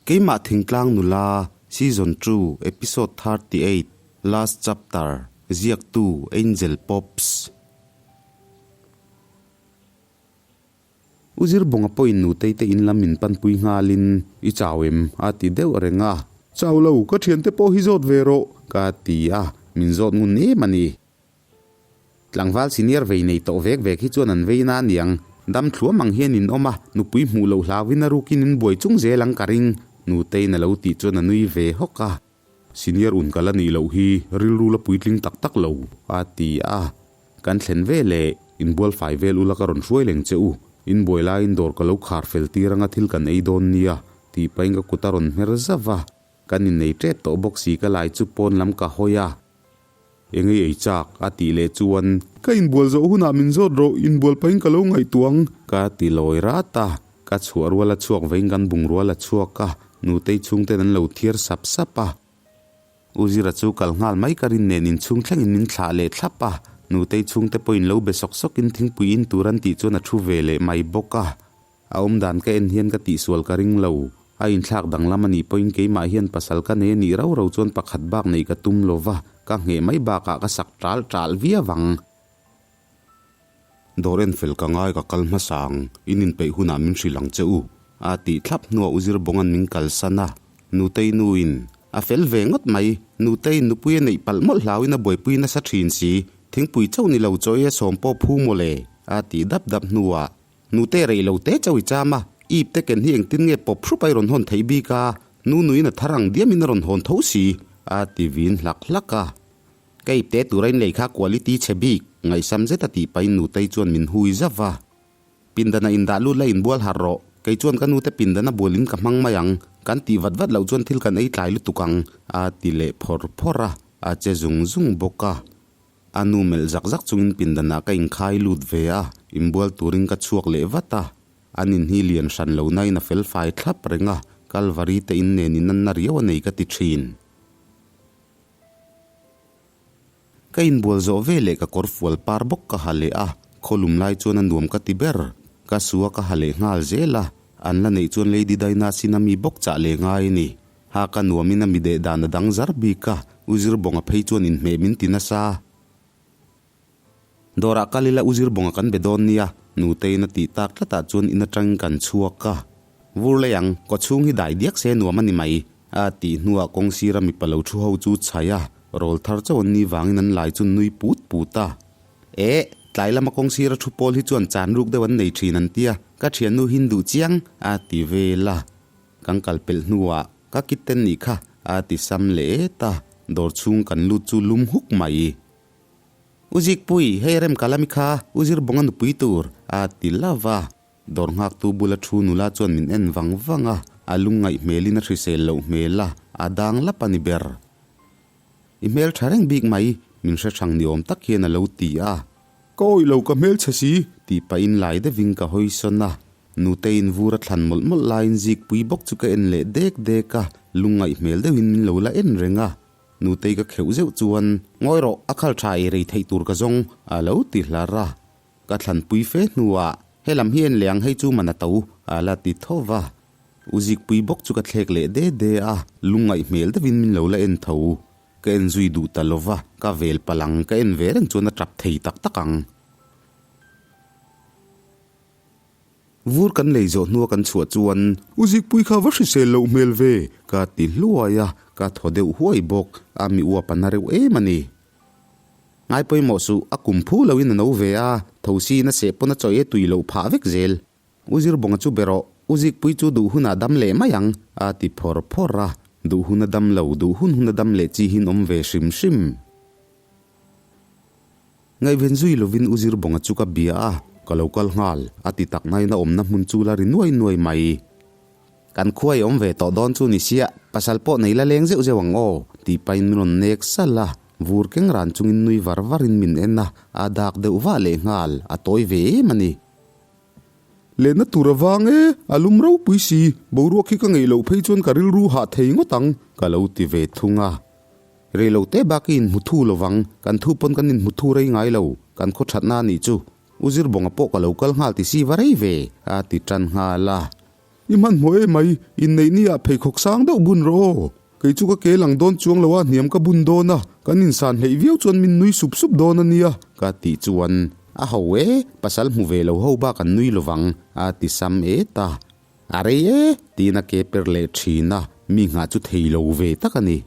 Keimah Thingtlang Nula, Season 2, Episode 38, Last Chapter, Ziaktu, Angel Pops. U Zirbawnga pawhin nutei te in lam min panpui nghalin, I chau em? a ti deuh reng a. Chau lo, ka thiante pawh hi zawt ve rawh, ka ti a, min zawt ngun em a ni. Tlangval senior vei nei tawh vek vek hi chuan an vei na aniang. Dam thluam ang hian in awm a, nupui hmuh loh hlauhin a rukin in buai chung zel ang ka ring, Nuteiin a lo tih chuan a nui ve hawk a. Senior un kal a nih loh hi rilru la puitling tak tak lo, a ti a. Kan thlen ve leh, inbual fai vel ula ka rawn hruai leng che u. In buai laiin dawr ka lo khar fel tir anga thil kan ei dawn nia, tih pahin ka kut a rawn hmer zauh a. Kan innei tep tawh bawk si ka lai chu pawn lam ka hawi a. Engei ei chak? a tih leh chuan, Ka inbual zawh hunah min zawt rawh, inbual pahin ka lo ngaihtuah ang, ka ti lawi rat a. Ka chhuah rual a chhuak veiin kan bungrua la chhuak a, nutei chhungten an lo thiar sap sap a. U Zira chu kal nghal mai ka rin nen inchhung thlengin min thlah leh thlap a, nutei chhungte pawhin lo be sawk sawkin thingpui in tur an tih chuan a thu ve leh mai bawk a. A awm dan ka en hian ka tihsual ka ring lo. A inthlak danglam a nih pawhin keimah hian pasal ka nei a nih rau rau chuan pakhat bak neih ka tum lo va, ka ngheh mai bakah ka sak ṭal ṭal viau ang. Dawr en fel ka ngai ka kal hmasa ang, in inpeih hunah min hrilh ang che u, a tih thlap hnuah U Zirbawnga'n min kalsan a, Nutei nuin, A fel ve ngawt mai, Nuteiin nupui a neih palh mawlh hlauin a buaipui nasa ṭhin si, thingpui chauh ni lo chaw ei a sawm pawh phu mawle, a tih dap dap hnuah Nute rei lo te chauh i cham a, ip te ken hi engtin nge pawp hrup a i rawn hawn theih bik a, nu nuin a thar ang diam in a rawn hawn tho si, a ti vin hlak hlak a. Ka ip te tura in lei kha quality chhe bik, ngaihsam zet a tih pahin nutei chuan min hui zauh va. Pindana indah lut la inbual harh rawh, kei chuan ka nute pindana bual in ka hmang mai ang, kan tih vat vat loh chuan thil kan ei tlai lutuk ang, a ti leh phawr phawr a, a che zung zung bawk a. A nu melh zak zak chungin pindanah ka inkhai lut ve a, inbual turin ka chhuak leh vat a. An in hi lian hran lo nain a fel fai thlap reng a, Kalvari te in nen in anna riau a nei ka ti thin. Ka inbual zawh ve leh ka kawr fual par bawk ka ha leh a, khawlum lai chuan a nuam ka ti ber. Ka su a ka ha leh nghal zel a, an la neih chuan Lady Dinah sin a mi bawk chah leh ngai a ni. Ha ka nuamin a mi deh dan a dang zar bik a, U Zirbawnga phei chuan inhmeh min ti nasa. Dawrah kal ila U Zirbawnga kan be dawn nia, Nuteiin a tih tak tlatah chuan in atangin kan chhuak a. Vur lei ang, kawchhung hi dai diak se nuam a ni mai, a tih hnuah kawng sira mipa lo thu ho chu chhai a, rawl thar chauh an nih vangin an lai chu nui put put a. Eh, tlai lama kawng sira thu pawl hi chuan chan ruk deuh an nei thin an tia, ka thiannu hi in duh chiang, a ti vel a. Kan kal pelh hnuah ka kitten nih kha a ti sam leh et a, dawr chhung kan lut chu lum huk mai. U Zikpui, hei rem ka lami kha U Zirbawnga nupui tur a ti love a. Dawr nghaktu bula thu nula chuan min en vang vang a, a lungngaih hmelin a hrisel loh hmel a, a dang lap a ni ber. I hmel tha reng bik mai, min hre hrang ni awm tak hian a lo ti a. Ka awih lo ka hmelchhe si, tih pahin lai deuhin ka hawi sawn a. Nuteiin vur a thlan mawlh mawlh laiin Zikpui bawk chu ka en leh dek dek a, lungngaih hmel deuhin min lo la en reng a. Nutei ka kheuh zeuh chuan, Ngawi rawh, a khal tha ei rei theih tur ka zawng, a lo ti hlar a. Ka thlanpui fe hnuah, Helam hi en leh ang hei chu man a to, a la ti tho va. U Zikpui bawk chu ka thlek leh de de a, lungngaih hmel deuhin min lo la en tho. Ka en zui duh ta lo va, ka vel palh ang, ka en ve reng chuan a tap thei tak tak ang. Vur kan lei zawh hnua kan chhuah chuan, U Zikpui kha va hrisel loh hmel ve, ka ti hluai a, ka thaw deuh huai bawk, a mi uap a na reuh em a ni. Ngai pawimawh suh, a kum phu loin a no ve a, tho siin a seh pawn a chaw e tui loh phah vek zel. U Zirbawnga chu be rawh, U Zikpui chu duh hunah dam leh mai ang, a ti phawr phawr a. Duh huna dam lo, duh hun huna dam leh chi hin awm ve hrim hrim. Ngaihven zui lovin U Zirbawnga chu ka bia a, ka lo kal nghal, a ti tak nain a awmna hmun chu la ri nuai nuai mai. Kan khua i awm ve tawh dawn chu ni sia, pasal pawh nei la leng zeuh zeuh ang aw, tih pahin min rawn nek salh a. Vur keng ran chungin nui var varin min en a, a dak deuh vah leh nghal, a tawi ve em a ni. Lehna tur a vang e, a lum ropui si, boruak hi ka ngeih loh phei chuan ka rilru hah thei ngawt ang, ka lo ti ve thung a. Rei lo te bak i inhmu thu lo vang, kan thu pawn kan inhmu thu rei ngai lo, kan khaw thatna a nih chu. U Zirbawnga pawh ka lo kal nghal ti si va rei ve, a ti tan nghal a. I hmanhmawh em mai, inneih ni ah pheikhawk sang deuh bun rawh aw. Kei chu ka ke lang dawn chuang lo a, hniam ka bun dawn a, kan insan hleih viau chuan min nui sup sup dawn a nia. Ka tih chuan, A ho e, pasal hmu ve lo ho bak an nui lovang, a ti sam et a. A rei e, tiin a ke per leh thin a, mi nghah chu thei lo ve tak a ni.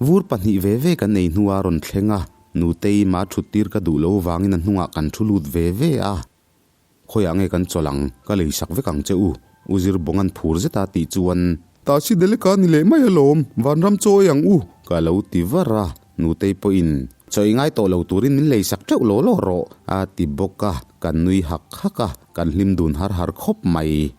Vur pahnih ve ve kan ei hnuah a rawn thleng a, Nutei mah thut tir ka duh lo vangin a hnungah kan thu lut ve ve a. Khawiah nge kan chawlh ang, ka lei sak vek ang che u, U Zir Bawnga'n phur zeta tih chuan. Ta si Deleka ni leh mai alawm, Vanram chaw ei ang u, ka lo ti var a, Nutei pawhin chaw ei ngai tawh lo turin min lei sak teuh law law rawh, a ti bawk a, kan nui hak hak a, kan hlim dun har har khawp mai.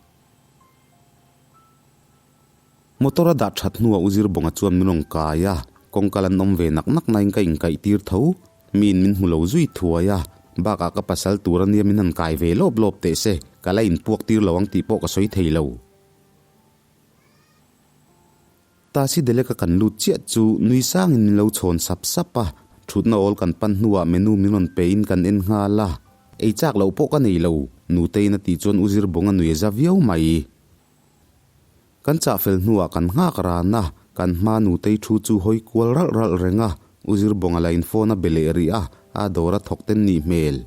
Motor a dah that hnuah U Zirbawnga chuan min rawn kai a, kawngka lan awm ve nak nak nain ka inkaih tir tho. Miin min hmu lo zui thuai a, bakah ka pasal tur ania min han kai ve lawp lawp teh se, ka la inpuak tir lo ang tih pawh ka sawi thei lo. Tasi Deleka kan lut chiah chu nui sangin min lo chhawn sap sap a, thutna awl kan pan hnuah menu min rawn pein kan en nghal a, ei chak loh pawh ka nei lo, Nuteiin a tih chuan U Zirbawnga nui a za viau mai. Kan chah fel hnuah kan nghak ran a, kan hma nutei thu chu hawi kual ralh ralh reng a, U Zirbawnga la in phone a be leh rih a, a dawr a thawk ten nih hmel.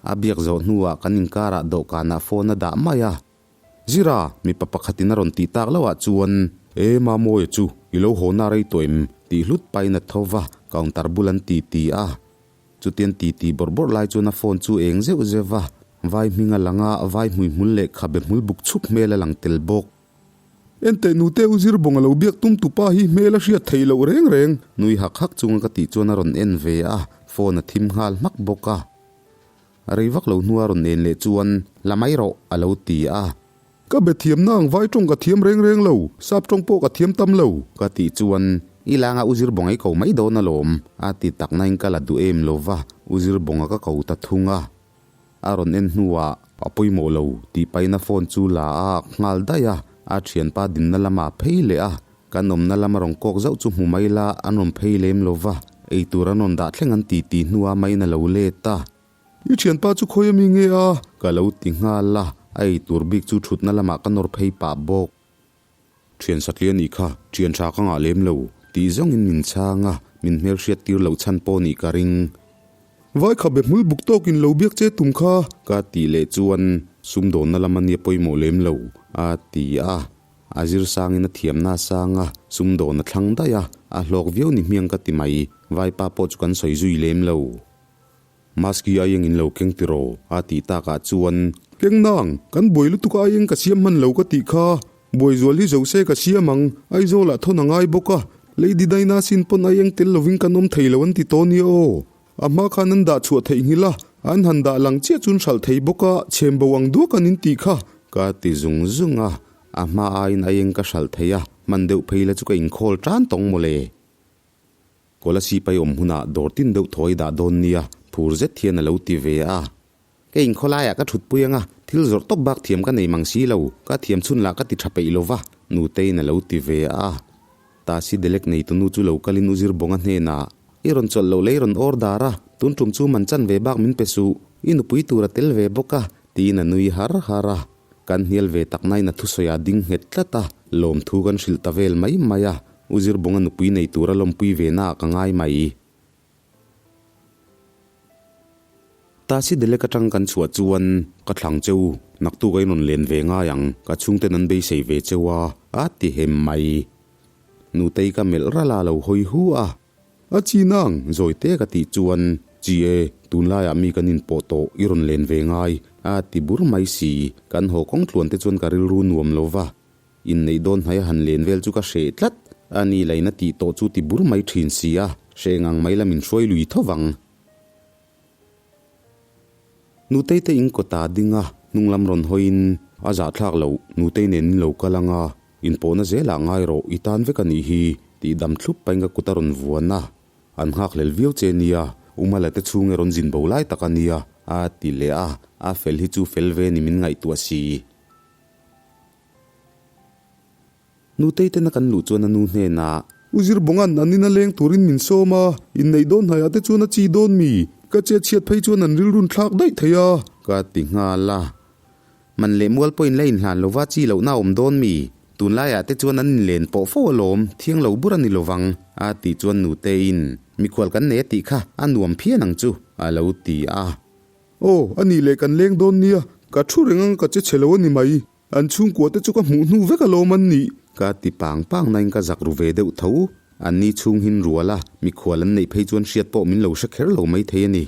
A biak zawh hnuah kan inkarah dawhkanah phone a dah mai a. Zira, mipa pakhatin a rawn tih tak loh ah chuan, E Mamawia chu, i lo haw na rei tawh em? tih hlut pahin a tho va, counter bul an ti ti a. Chutian titi bawrh bawrh lai chuan a phone chu eng zeuh zeuh va, vai hming a lang a, vai hmuihmul leh khabe hmul buk chhup hmel a lang tel bawk. Enteh nute u Zirbawnga lo biak tum tupa hi hmel a hriat theih loh reng reng. Nui hak hak chunga ka tih chuan a rawn en ve a, phone a thim nghal hmak bawk a. A rei vak lo hnua rawn en leh chuan, La mai rawh, a lo ti a. Ka be thiamna ang vai tawng ka thiam reng reng lo, sap tawng pawh ka thiam tam lo. Ka tih chuan, I langa U Zirbawnga i ko mai dawn alawm, a ti tak nain ka la duh em lo va, U Zirbawnga ka ko ta thung a. A rawn en hnuah, A pawimawh lo, tih pahin a phone chu la a ak nghal daih a, a thianpa dinna lamah a phei leh a. Kan awmna lama rawn kawk zauh chu hmu mai la, an rawn phei lem lo va, eitur an rawn dah thleng an ti tih hnuah main a lo let a. I thianpa chu khawi ami nge a? Ka lo ti nghal a, a ei tur bik chu thutna lamah ka nawr phei pah bawk. Thian satliah nih kha, thian tha ka ngah lem lo, tih zawngin min chhang a, min hmelhriat tir loh chhan pawh nih ka ring. Vai kha be hmul buk tawkin lo biak che tum kha. Ka tih leh chuan sumdawnna lam ania pawimawh lem lo, a ti a. A zir sangin a thiamna a sang a, sumdawn a thlang daih a, a hlawk viau ni hmiang ka ti mai. Vaipa pawh chu kan sawi zui lem lo. Maski aieng in lo keng tiraw? a tih takah chuan. Keng nang, kan buai lutuk a aieng ka siam hman lo ka tih kha. Buai zual hi zo se ka siam ang, Aizawl ah thawn a ngai bawk a, Lady Daina sin pawn aieng tel lovin kan awm thei lo an ti tawh nia aw. A hma khan an dah chhuah theih nghilh a, an han dah lang chiah chuan hralh thei bawk a, chhem bo ang duak an in tih kha. Ka ti zung zung a, a hma aiin aieng ka hralh thei a, hman deuh phei la chu ka inkhawl tan tawng mawle. Kawla sipai awm hunah dawr tin deuh thawi dah dawn nia, phur zet hian a lo ti ve a. Ka inkhaw laiah ka thutpui anga, thil zawrh tawp bak thiam ka nei mang si lo, ka thiam chhun lah ka ti tha peih lo va, Nuteiin a lo ti ve a. Tasi Delek neitunu chu lo kalin U Zirbawnga hnenah, I rawn chawlh loh lei rawn order a, tun tum chu man chan ve bak min pe suh, i nupui tur a tel ve bawk a, tiin a nui har har a. Kan hnial ve tak nain a thusawi a ding nghet tlat a, lawmthu kan hrilh ta vel mai mai a, U Zirbawnga nupui nei tura lawmpui ve naah ka ngai mai. Tasi Delek atang kan chhuah chuan ka thlang che u, naktuk a in rawn len ve ngai ang, ka chhungten an beisei ve cheu a, a ti hem mai. Nutei ka melh ralh a lo hawi hu a. A chi nang, zawi te ka tih chuan, Chi e, tunlaiah mi kan inpawh tawh, i rawn len ve ngai, a ti bur mai si. Kan haw kawng tluan te chuan ka rilru nuam lo va, inneih dawn hnaia han len vel chu ka hreh tlat, a ni lain a tih tawh chu ti bur mai thin si a, hreh ngang mai la min hruai lui tho vang. Nutei te in kawt a ding a, hnung lam rawn hawiin, A zahthlak loh, Nutei nen in lo kal ang a, inpawhna zelah ngai rawh, i tan vek a nih hi, tih dam thlup pahin ka kut a rawn vuan a. An nghakhlel viau che nia, U Mala te chhung e rawn zin bo lai tak a nia, a ti leh a, a fel hi chu fel ve ni min ngaihtuah si. Nutei tena kan luh chuan a nu hnenah. U Zirbawnga'n an ina leng turin min sawm a, inneih dawn hnaiah te chuan a chi dawn mi? Ka che chhiat phei chuan an rilrun thlak daih thei a. Ka ti nghal a. Man leh mual pawhin la inhlan lova chi lohna a awm dawn mi? Tunlaiah te chuan an inlen pawh fo alawm, thiang lo bur a ni lovang, a tih chuan Nuteiin, Mikhual kan nei a tih kha a nuam phian ang chu, a lo ti a. Aw, a nih leh kan leng dawn nia, ka thu reng ang ka che chhe lo a ni mai. An chhungkua te chu ka hmuh hnu vek alawm an nih. Ka ti pang pang nain ka zak ru ve deuh tho. An ni chhung hin rual a, mikhual an neih phei chuan hriat pawh min lo hre kher lo maithei a ni.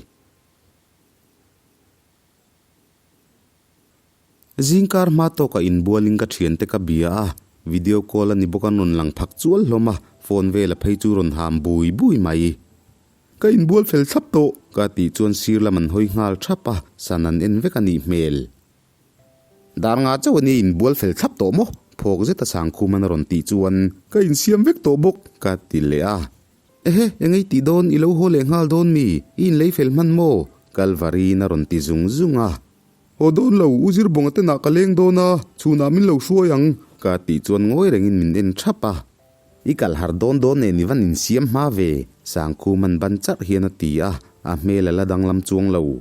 Zingkar hma tawkah inbualin ka thiante ka bia a, video call a ni bawk a rawn lang phak chual hlawm a, phone vela phei chu rawn ham bui bui mai. Ka inbual fel thlap tawh. Ka tih chuan sir lam an hawi nghal thap a, san an en vek a nih hmel. Dar nga chauh a nia inbual fel thlap tawh maw? Phawk zeta Sangkhuman a rawn tih chuan. Ka insiam vek tawh bawk. Ka ti leh a. Ehe, eng ei tih dawn, i lo haw leh nghal dawn mi? I inlei fel hman maw? Kalvariin a rawn ti zung zung a. Haw dawn lo, U Zirbawnga te nah ka leng dawn a, chhunah min lo hruai ang. Ka tih chuan ngawi rengin min en thap a. I kal har dawn dawn nen i van insiam hma ve, Sangkhuman ban charh hian a ti a, a hmel a la danglam chuang lo.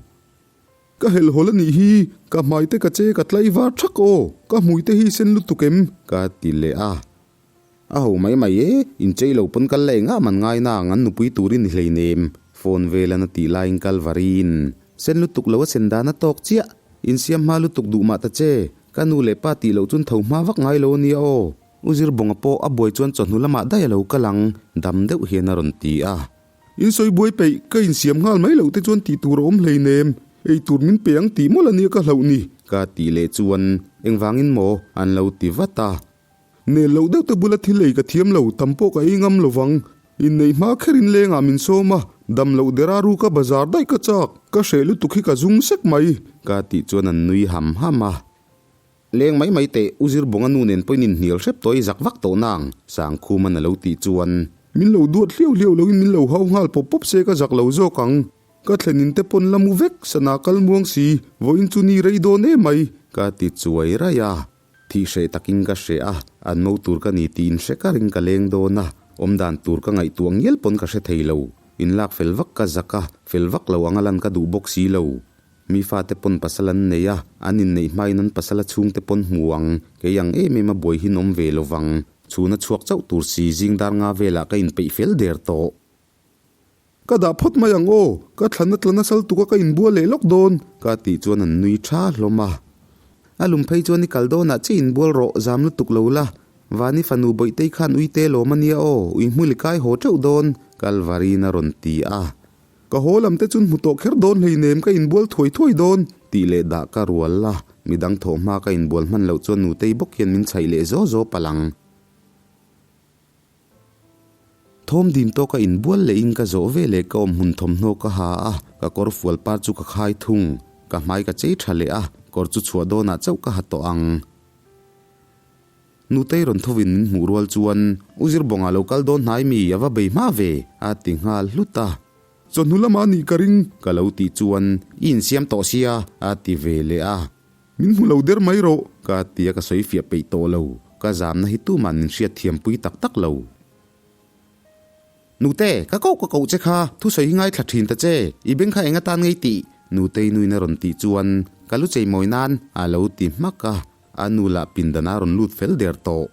Ka helhawlh a nih hi, ka hmai te ka che ka tlai var thak aw, ka hmui te hi sen lutuk em? Ka ti leh a. A ho mai mai e, inchei lo pawn kal la engah man ngai nang an nupui turin i hleinem, phone velan a tih laiin Kalvariin sen lutuk lo a sen dan a tawk chiah, insiam hma lutuk duh mah ta che, ka nu leh pa tih loh chun tho hma vak ngai lo a nia aw. U Zirbawnga pawh a buai chuan chawhnu lamah daih a lo kal ang, dam deuh hian a rawn ti a. In sawi buai peih, ka insiam nghal mai loh te chuan tih tur a awm hleinem, ei tur min pe ang tih mawlh a nia ka hlauh ni. Ka tih leh chuan engvangin maw an lo ti vat a. Nel loh deuh te bula thil ei ka thiam lo, tam pawh ka ei ngam lo vang. Inneih hma kherin lengah min sawm a, dam loh dera ru ka bazar daih ka chak, ka hreh lutuk hi ka zung sek mai. Ka tih chuan an nui ham ham a. Leng mai mai teh, U Zirbawnga nu nen pawhin inhnial hrep tawh i zak vak tawh nang, Sangkhuman a lo tih chuan. Min lo duat hliau hliau loin min lo hau nghal pawp pawp se ka zak lo zawk ang. Ka thlen in te pawn la mu vek, sana kal muang si, vawiin chu ni rei dawn em mai. Ka ti chuai raih a. Thih hreh takin ka hreh a, an mo tur ka ni tiin hre karin ka leng dawn a, awmdan tur ka ngaihtuah ngial pawn ka hre thei lo. Inlak fel vak ka zak a, fel vak lo anga lan ka duh bawk si lo. Mi fate pawn pasal an nei a, an inneih hmain an pasal a chhungte pawn hmu ang, kei ang em em a buai hin awm ve lovang. Chhuna chhuak chauh tur si zing dar nga velah ka inpeih fel der tawh. Ka dah phawt mai ang aw, ka thlan a tla nasal tuk a ka inbual leh lawk dawn. Ka tih chuan an nui tha hlawm a. A lum phei chuan i kal dawnah che inbual rawh, zam lutuk lo la. Vani fanu Bawihtei khan uite lawm a nia aw, ui hmul i kai haw teuh dawn, Kalvariin a rawn ti a. Ka haw lam te chun hmu tawh kher dawn hleinem ka inbual thuai thuai dawn. Tih leh dah ka rual a, midang thawh hma ka inbual hman loh chuan Nutei bawk hian min chhaih leh zaw zaw palh ang. Thawm dim tawk a inbual leh in ka zawh ve leh ka awm hmun thawmhnaw ka ha a, ka kawr fual par chu ka khai thung. Ka hmai ka chei tha leh a, kawr chu chhuah dawnah chauh ka ha tawh ang. Nutei rawn thovin min hmuh rual chuan, U Zirbawnga lo kal dawn hnai mi, a va bei hma ve, a ti nghal hlut a. Chawhnu lamah a nih ka ring. Ka lo tih chuan, I insiam tawh sia, a ti ve leh a. Min hmu lo der mai rawh. Ka ti a ka sawi fiah peih tawh lo. Ka zamna hi tuman min hriat thiampui tak tak lo. Nute, ka koh ka koh che kha, thusawi hi ngaithla thin ta che, i beng kha eng atan ngei tih? Nutei nuin a rawn tih chuan ka lu chei mawi nan a lo ti hmak a, a nu lah pindan a rawn lut fel der tawh.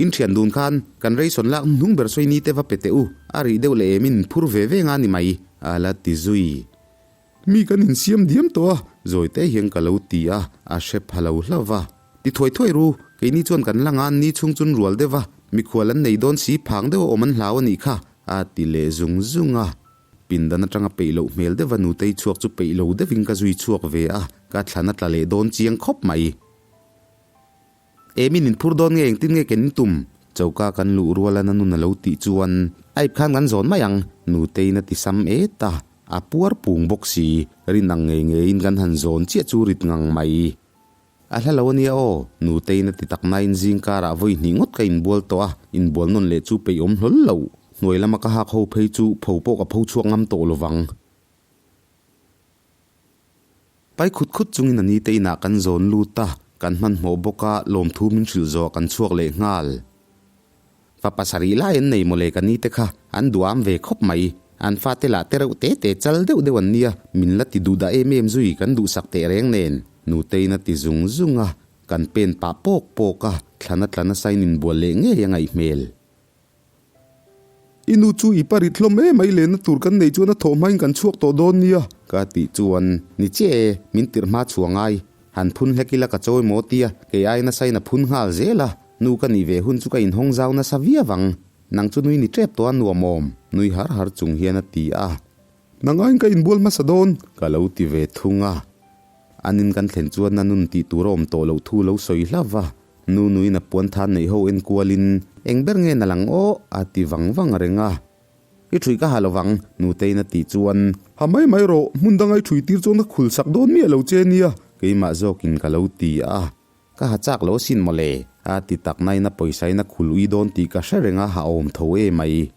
In thian dun khan kan ration lak hnung ber sawi ni te va pe teh u, a rih deuh leh em in phur ve ve nga ni mai, a la ti zui. Mi kan insiam diam tawh a. Zawi te hian ka lo ti a, a hre pha lo hlauh va. Ti thuai thuai ru, keini chuan kan la ngan ni chhung chun rual deuh va, mikhual an nei dawn si phang deuh a awm an hlau a nih kha, a ti leh zung zung a. Pindan atanga peih loh hmel deuh va nutei chhuak chu peih lo deuhin ka zui chhuak ve a, ka thlan a tla leh dawn chiang khawp mai. Emin inphur dawn nge engtin nge ken tum? Choka kan luh rual a na nun a lo tih chuan aip khan kan zawn mai ang, Nuteiin a ti sam et a, a puar pung bawk si, rin ang ngei ngeiin kan han zawn chiah chu rit ngang mai. A hla lo a nia aw, Nuteiin a ti tak nain zing karah vawi hnih ngawt ka inbual tawh a, inbual nawn leh chu peihawm hlawl lo. Hnuai lama ka hak ho phei chu pho pawh ka pho chhuak ngam tawh lovang. Pai khut khut chungin a ni te inah kan zawn lut a, kan hmanhmawh bawk a, lawmthu min hrilh zawh kan chhuak leh nghal. Fa pasarih lai an nei mawle ka ni te kha, an duham ve khawp mai. An fate lah te reuh te te chal deuh deuh an nia, min la ti duh dah em em zui kan duhsak teh reng nen. Nutei'n a ti zung zung a, kan pen pah pawk pawk a, thlana tla nasa in inbual leh ngei a ngaih hmel. I nu chu i parit hlawm em mai lenna tur kan neih chuan a thawh hmain kan chhuak tawh dawn nia. Ka tih chuan, Ni chiah e, min tirh hma chhuah ngai. Han phun hlek ila ka chawi maw tia, kei ai nasa in a phun nghal zel a, nu ka nih ve hun chu ka inhawng zau nasa viau ang. Nang chu nui ni tep tawh a nuam awm, nui har har chung hian a ti a. Nang aiin ka inbual hmasa dawn. Ka lo ti ve thung a. An in kan thlen chuan a nun tih tur a awm tawh loh thu lo sawi hlauh va. Nu nuin a puan than neih ho enkualin, Eng ber nge na lang aw? a ti vang vang reng a. I ṭhui ka ha lo vang, Nuteiin a tih chuan. Ha mai mai rawh, hmun danga i ṭhui tir chuan ka khul sak dawn miah lo che nia. Keimah zawkin ka lo ti a. Ka ha chak lo asin mawle, a ti tak nain a pawisain a khul ui dawn tih ka hre reng a, ha awm tho em ai.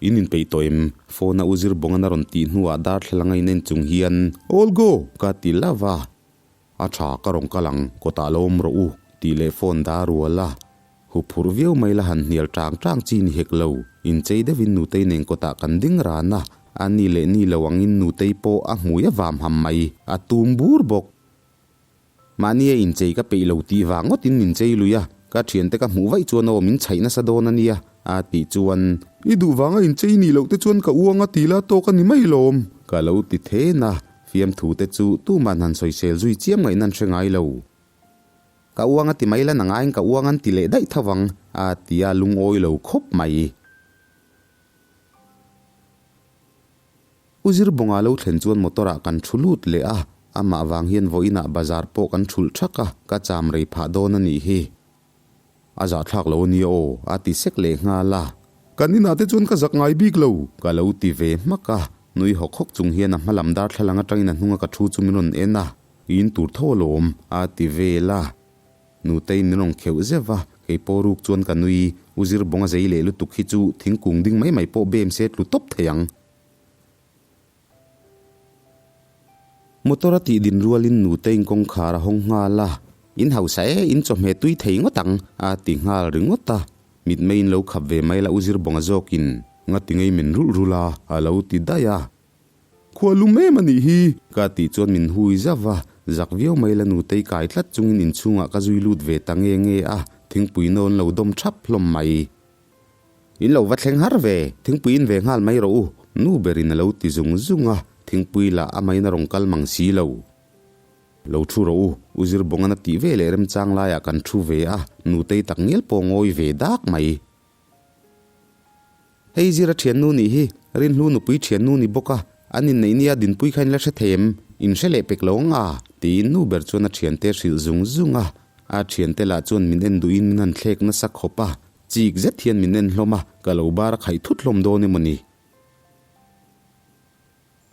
In inpeih tawh em? Phone a u zir bawng an a rawn tih hnuah darthlalang a inen chung hian, All go! Ka ti love a. A tha, ka rawn kal ang, kawtah lo awm rawh u, tih leh phone dah a rual a. Huphurh viau mai la han hnial tang tang chi ni hek lo. Inchei deuhin Nutei nen kawtah kan ding ran a, a ni leh ni lo angin Nutei pawh a hmui a vam ham mai, a tum bur bawk. Mahni a inchei ka peih lo tih vang ngawtin min chei lui a, ka thiante ka hmuh vaih chuan aw min chhaih nasa dawn a nia, a tih chuan. I duh vanga inchei nih loh te chuan ka uang a ti la tawk a ni mai lawm. Ka lo ti then a, fiamthu te chu tuman han sawisel zui chiam ngaihna an hre ngai lo. Ka uang a ti mai la na ngaiin ka uang an ti leh daih tho ang, a ti a lungawi lo khawp mai. U Zirbawnga lo thlen chuan motor ah kan thu lut leh a, amah vang hian vawiinah bazar pawh kan thulh thak a, ka cham rei phah dawn a nih hi. A zahthlak lo a nia aw, a ti sek leh nghal a. Kan inah te chuan ka zak ngai bik lo. Ka lo ti ve hmak a, nui hawk hawk chung hian a hma lam darthlalang atangin a hnunga ka thu chu min rawn en a, I in tur tho alawm, a ti vel a. Nutei min rawn kheuh zeuh va, kei pawh ruk chuan ka nui, U Zirbawnga zei leh lutuk hi chu thingkung ding mai mai pawh bem se tlu tawp thei ang. Motor a tih din rualin Nutei'n kawngkhar a hawng nghal a, In hausa e, in chawhmeh tui thei ngawt ang, a ti nghal ringawt a. Mitmeiin lo khap ve mai la U Zirbawnga zawkin, Ngati ngei min rulh rulh a, a lo ti daih a. Khua lum em a nih hi. Ka tih chuan min hui zauh a, zak viau mai la nutei kai tlat chungin inchhungah ka zui lut ve ta nge nge a, thingpui nawn lo dawm thap hlawm mai. In lo va thleng har ve, thingpui in ve nghal mai rawh u, nu berin a lo ti zung zung a, thingpui lah amahin a rawn kal mang si lo. Lo thu rawh u, U Zirbawngan a tih ve leh remchang laiah kan thu ve a, nutei tak ngial pawh ngawi ve dak mai. Hei Zira thiannu nih hi, Rinhlu nupui thiannu ni bawk a, an inneih nia Dinpui kha in la hre thei em? In hre leh pek lo ang a? tiin nu ber chuan a thiante hrilh zung zung a. A thiante lah chuan min en duhin min han thlek nasa khawp a, chik zet hian min en hlawm a, ka lo bar a khaih thut hlawm dawn emaw ni?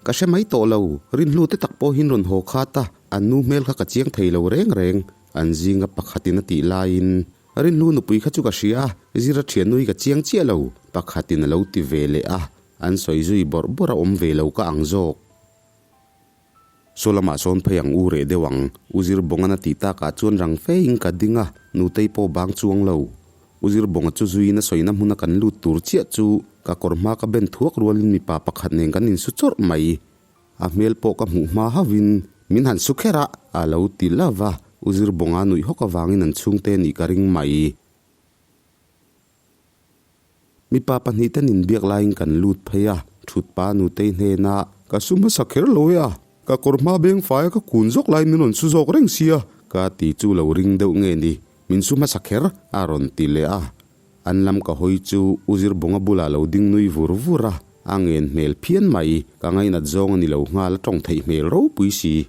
Ka hre mai tawh lo, Rinhlu te tak pawhin rawn haw khat a, an nu hmel kha ka chiang thei lo reng reng. An zinga pakhatin a tih laiin, Rinhlu nupui kha chu ka hria a, Zira thiannu hi ka chiang chiah lo, pakhatin a lo ti ve leh a, an sawi zui bawrh bawrh a awm ve lo ka ang zawk. Saw lamah sawn phei ang u reh deuh ang, U Zirbawngan a tih takah chuan rang fein ka ding a, Nutei pawh bang chuang lo. U Zirbawnga chu zuiin a sawina hmuna kan lut tur chiah chu ka kawr hma ka ben thuak rualin mipa pakhat nen kan insu chawrh mai. A hmel pawh ka hmuh hma hauhin min han su kher a, a lo ti love a, U Zirbawnga nuih hawk avangin an chhungte nih ka ring mai. Mipa pahnihten inbiak laiin kan lut phei a, thutpa nutei hnenah, Ka su hmasa kher lo e a, ka kawr hma beng faia ka kun zawk laiin min rawn su zawk reng sia. Ka ti chu lo ring deuh nge ni, min su hmasa kher, a rawn ti leh a. An lam ka hawi chu U Zirbawnga bulah lo ding nui vur vur a, a ngen hmel phian mai, ka ngainat zawng a ni lo nghal a tawng theih hmel ropui si.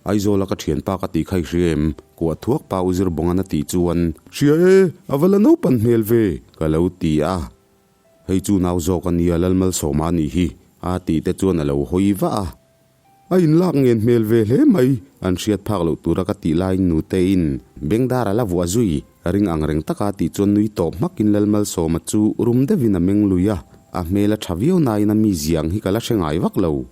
Aizawla ka thianpa ka tih kha i hria em? Kuah thuak pa U Zirbawngan a tih chuan. Hria e, a va la naupan hmel ve, ka lo ti a. Hei chu nau zawk a nia Lalmalsawma a nih hi, a tih te chuan a lo hawi vah a. A inlak ngen hmel ve hle mai. An hriat phak loh tura ka tih laiin nutein Bengdar a la vuah zui, ring ang reng taka tih chuan nui tawp hmakin Lalmalsawma chu rum deuhin a meng lui a, a hmel a tha viau nain a mizia ang hi ka la hre ngai vak lo.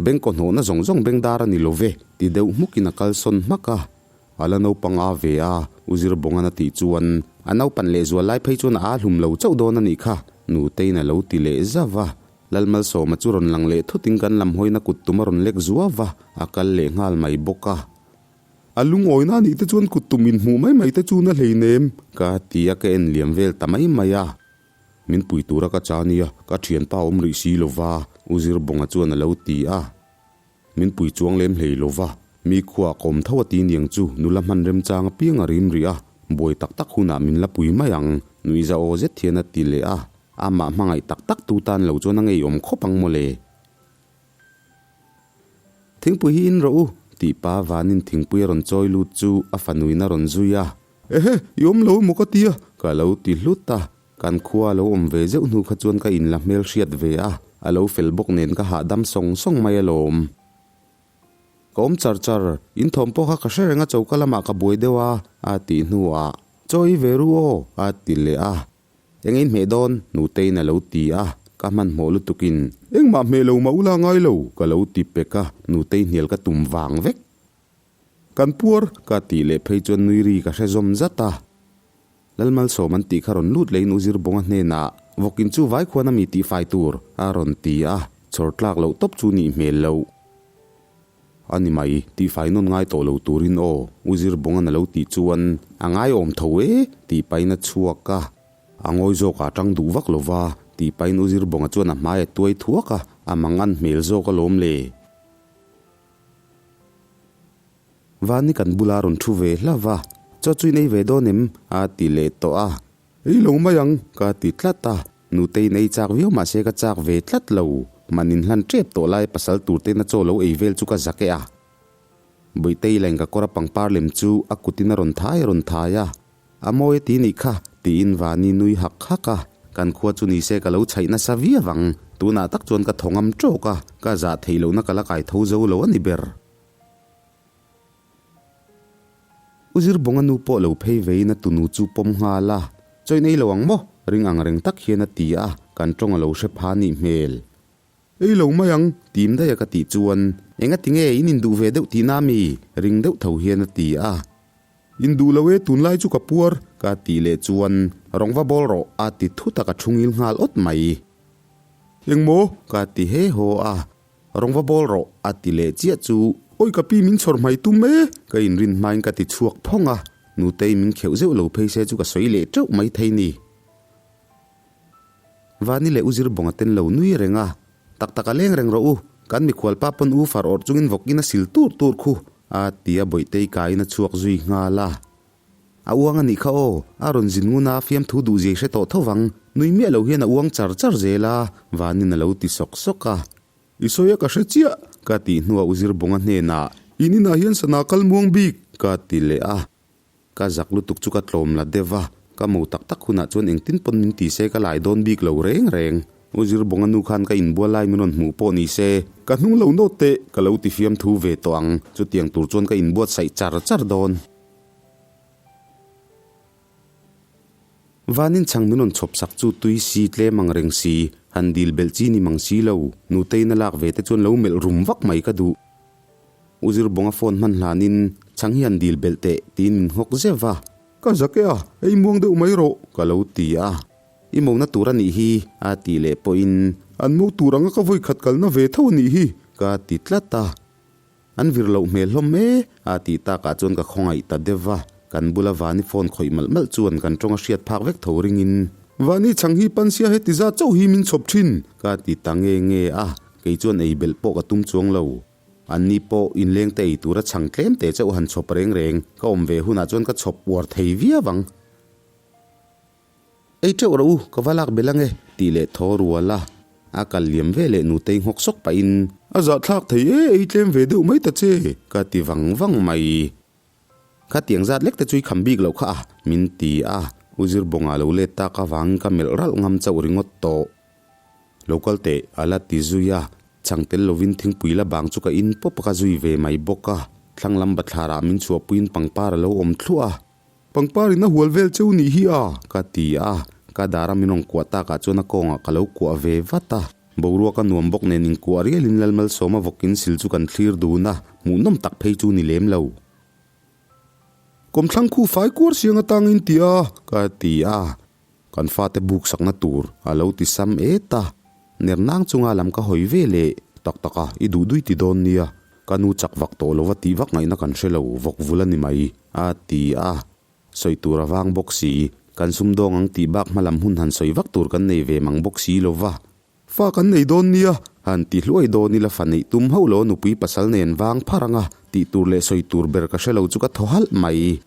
Beng kawhnawhna zawng zawng beng dar a ni lo ve, ti deuh hmukin a kalsawn hmak a. A la naupang a ve a, U Zirbawngan a tih chuan, a naupan lehzual lai phei chuan a aa hlum lo chauh dawn a nih kha, Nuteiin a lo ti leh zauh a. Lalmalsawma chu rawn lang leh thutin kan lam hawina kut tum a rawn lek zuau va, a kal leh nghal mai bawk a. A lungawina anih te chuan kut tum inhmuh mai mai te chu na hleinem. Ka ti a, ka en liam vel ta mai mai a. Min pui tura ka cha nia, ka thianpa awm rih si lo va, U Zirbawnga chuan a lo ti a. Min pui chuang lem hlei lo va, mi khuaa ka awm tho a ti niang chu nula hman remchang apiang a rim rih a, buai tak tak hunah min la pui mai ang, nuihza aw zet hian a ti leh a, amah hmangaih tak tak tu tan lo chuan a ngeiawm khawp ang mawle. Thingpui hi in rawh u, tih pa Vanin thingpui a rawn chawi lut chu a fanuin a rawn zui a. Ehe, i awm lo emaw ka ti a? Ka lo ti hlut a, kan khua a lo awm ve zeuh hnu kha chuan ka inla hmel hriat ve a, a lo fel bawk nen ka hahdam sawng sawng mai alawm. Ka awm char char, in thawm pawh kha ka hre reng a choka lamah ka buai deuh a, a tih hnuah, Chaw i ve ru aw, a ti leh a. Eng in hmeh dawn? Nuteiin a lo ti a, ka hmanhmawh lutukin. Engmah hmeh lo mah ula ngai lo, ka lo ti pek a, Nutei hnial ka tum vang vek. Kan puar! Ka tih leh phei chuan nui ri ka hre zawm zat a. Lalmalsawm an tih kha rawn lut leh in Uzirbunga hnenah, Vawkin chu vai khuan a mi tih fai tur? a rawn ti a, chhawr tlak loh tawp chu nih hmel loh. A ni mai, tih fai nawn ngai tawh lo turin aw, Uzirbunga'n a lo tih chuan, A ngaiawm tho e, tih pahin a chhuak a. A ngawi zawk ah tang duh vak lo va, tih pahin Uzirbunga chuan a hmai a tuai thuak a, a mangan hmel zawk alawm le. Vani kan bula rawn thu ve hlauh va, Chaw chu in ei ve dawn em? a ti leh tawh a. Ei lo mai ang, ka ti tlat a. Nutei in ei chak viau mah se ka chak ve tlat lo. Man in hlan tep tawh lai pasal tur ten a chaw lo ei vel chu ka zak e a. Bawitei lain ka kawr a pangpar lem chu a kutin a rawn thai a rawn thai a. A mawi a ti nih kha, tiin Vani nui hak hak a. Kan khua chu ni se ka lo chhaih nasa viau ang. Tunah tak chuan ka thaw ngam tawk a, ka zah theih lohna ka la kai tho zo lo a ni ber. U Zirbawnga nu pawh lo phei vein a tunu chu pawm nghal a, Chawi nei lo ang maw? ring ang reng tak hian a ti a, kan tawng a lo hre pha nih hmel. Ei lo mai ang, tim daih a ka tih chuan, Engati nge in induh ve deuh tihna mi? ring deuh tho hian a ti a. Induh lo e, tunlai chu ka puar. Ka tih leh chuan, Rawng va bawl rawh, a ti thut a ka thungil nghal awt mai. Engmaw? Ka ti he haw a. Rawng va bawl rawh, a ti leh chiah chu. Awi ka pi min chhawr hmai tum e! Ka inrin hmain ka ti chhuak phawng a, Nutei min kheuh zeuh lo phei se chu ka sawi leh teuh mai thei ni. Vani leh U Zirbawnga ten lo nui reng a, Tak tak a leng reng rawh u, kan mikhual pa pawn U far awrh chungin vawkin a sil tur tur khu, a ti a Bawihtei kaiin a chhuak zui nghal a. A uang a nih kha aw, a rawn zin ngun a, fiamthu duh zia i hre tawh tho vang, nui miah lo hian a uang char char zel a, Vanin a lo ti sawk sawk a. I sawi a ka hre chiah, ka tih hnuah U Zirbawnga hnenah, In inah hian sana kal muang bik, ka ti leh a. Ka zak lutuk chu ka tlawm la deuh a, ka mo tak tak hunah chuan engtin pawn min ti se ka lai dawn bik lo reng reng. U Zirbawnga nu khan ka inbual lai min rawn hmuh pawh ni se, ka hnung lo nawt teh, ka lo ti fiam thu ve tawh ang, chutiang tur chuan ka inbuatsaih char char dawn. Vanin chhang min rawn chhawp sak chu tui si tlem ang reng si, han dil belh chi ni mang si lo, nuteiin a lak ve te chuan lo melh rum vak mai ka duh. U Zirbawnga phone hman hlanin, Chhang hi han dil belh teh, tiin min nghawk zeuh va. Ka zak e a, ei muang deuh mai rawh, ka lo ti a. I mona tur a nih hi, a tih leh pawhin. An mo tur anga ka vawi khat kalna ve tho a nih hi, ka ti tlat a. An vir loh hmel hlawm e, a tih takah chuan ka khawngaih ta deuh va. Kan bula Vani phone khawih malh malh chuan kan tawng a hriat phak vek tho ringin. Vani chhang hi pansia heti zat chauh hi min chhawp thin, ka ti ta nge nge a. Kei chuan ei belh pawh ka tum chuang lo. Anni pawh inleng te ei tura chhang tlem te chauh han chhawp reng reng ka awm ve hunah chuan ka chhawp uar thei viau ang. Ei teuh rawh u, ka va lak belh ange, tih leh thaw rual a. A kal liam ve leh nutei nghawk sawk pahin. A zahthlak thei e, ei tlem ve deuh mai ta che, ka ti vang vang mai. Khatiang zat lek te chu i kham bik loh kha a, min ti a. U Zirbawnga lo let tak avangin ka melh ralh ngam chauh ringawt tawh. Lo kal teh, a la ti zui a. Chhang tel lovin thingpui la bang chu ka in pawp a ka zui ve mai bawk a. Thlang lam bathlarah min chhuahpuiin pangpar a lo awm thluah a. Pangpar in a hual vel cheu nih hi a, ka ti a. Ka dara min rawn kuah takah chuan a kawngah ka lo kuah ve vat a. Boruak a nuam bawk nen inkuah rialin Lalmalsawma vawkin sil chu kan thlir dun a, hmuhnawm tak phei chu ni lem lo. Kawmthlang khu fai kuar siang atangin ti a, ka ti a. Kan fate buk sakna tur a lo ti sam et a. Ner nang chunga lam ka hawi ve leh. Tak tak a, i duh dui ti dawn nia. Ka nu chak vak tawh lo va tih vak ngaihna kan hre lo, vawk vul a ni mai, a ti a. Sawi tur a vang bawk si. Kan sumdawng ang tih bak hmalam hun han sawi vak tur kan nei ve mang bawk si lo va. Fa kan nei dawn nia. Han ti hluai dawn ila fa neih tum hauh lo nupui pasal nen vang phar anga tih tur leh sawi tur ber ka hre lo chu ka thaw halh mai.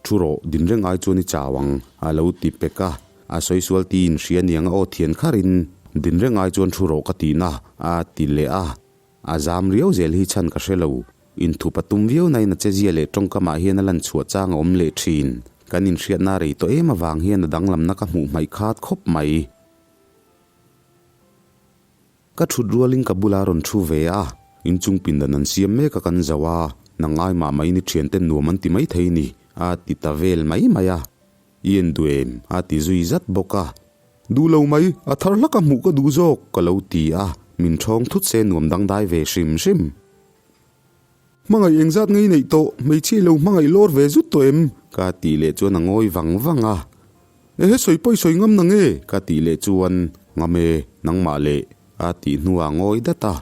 Thu rawh, din reng ai chuan i chau ang, a lo ti pek a. A sawi sual tiin hria niang a aw thian kharin, Din reng ai chuan thu rawh ka tihna, a ti leh a. A zam riau zel hi chhan ka hre lo. Inthup a tum viau nain a chezia leh tawngkamah hian a lan chhuah chang a awm leh thin. Kan inhriatna rei tawh em avang hian a danglamna ka hmuh hmaih khat khawp mai. Ka thut rualin ka bula rawn thu ve a, inchung pindan an siam mek a kan zo a, nang ai mah mai ni thianten nuam an ti mai thei ni, a ti ta vel mai mai a. I en duh em? a ti zui zat bawk a. Duh lo mai, a thar hlak a hmuh ka duh zawk, ka lo ti a, min ṭhawng thut se nuam dangdai ve hrim hrim. Hmangaih engzat ngei neih tawh, hmeichhia i lo hmangaih lawr ve zut tawh em? Ka tih leh chuan a ngawi vang vang a. Ehe sawi pawi sawi ngam na nge? Ka tih leh chuan, Ngam e, nangmah leh, a tih hnuah a ngawi dat a.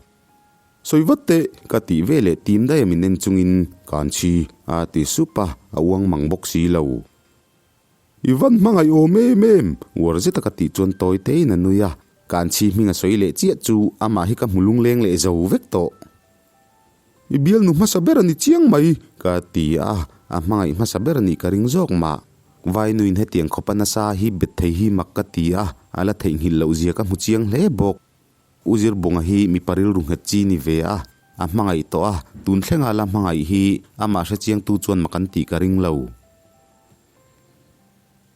Sawi vat teh! Ka tih ve leh tim daih a min en chungin, Kan chhi, a ti sup a, a uang mang bawk si lo. I van hmangaih awm em em! Uar zeta ka tih chuan tawi tein a nui a, kan chhi hming a sawi leh chiah chu amah hi ka hmu lungleng leh zo vek tawh. I bialnu hmasa ber a ni chiang mai! Ka ti a, a hmangaih hmasa ber a nih ka ring zawk mah. Vainuin hetiang khawpa nasa hi bet thei hi mak ka ti a, a la theihnghilh loh zia ka hmu chiang hle bawk. U Zirbunga hi mipa rilru nghet chi ni ve a, a hmangaih tawh a, tun thlenga la hmangaih hi amah hrechiangtu chuan mak an tih ka ring lo.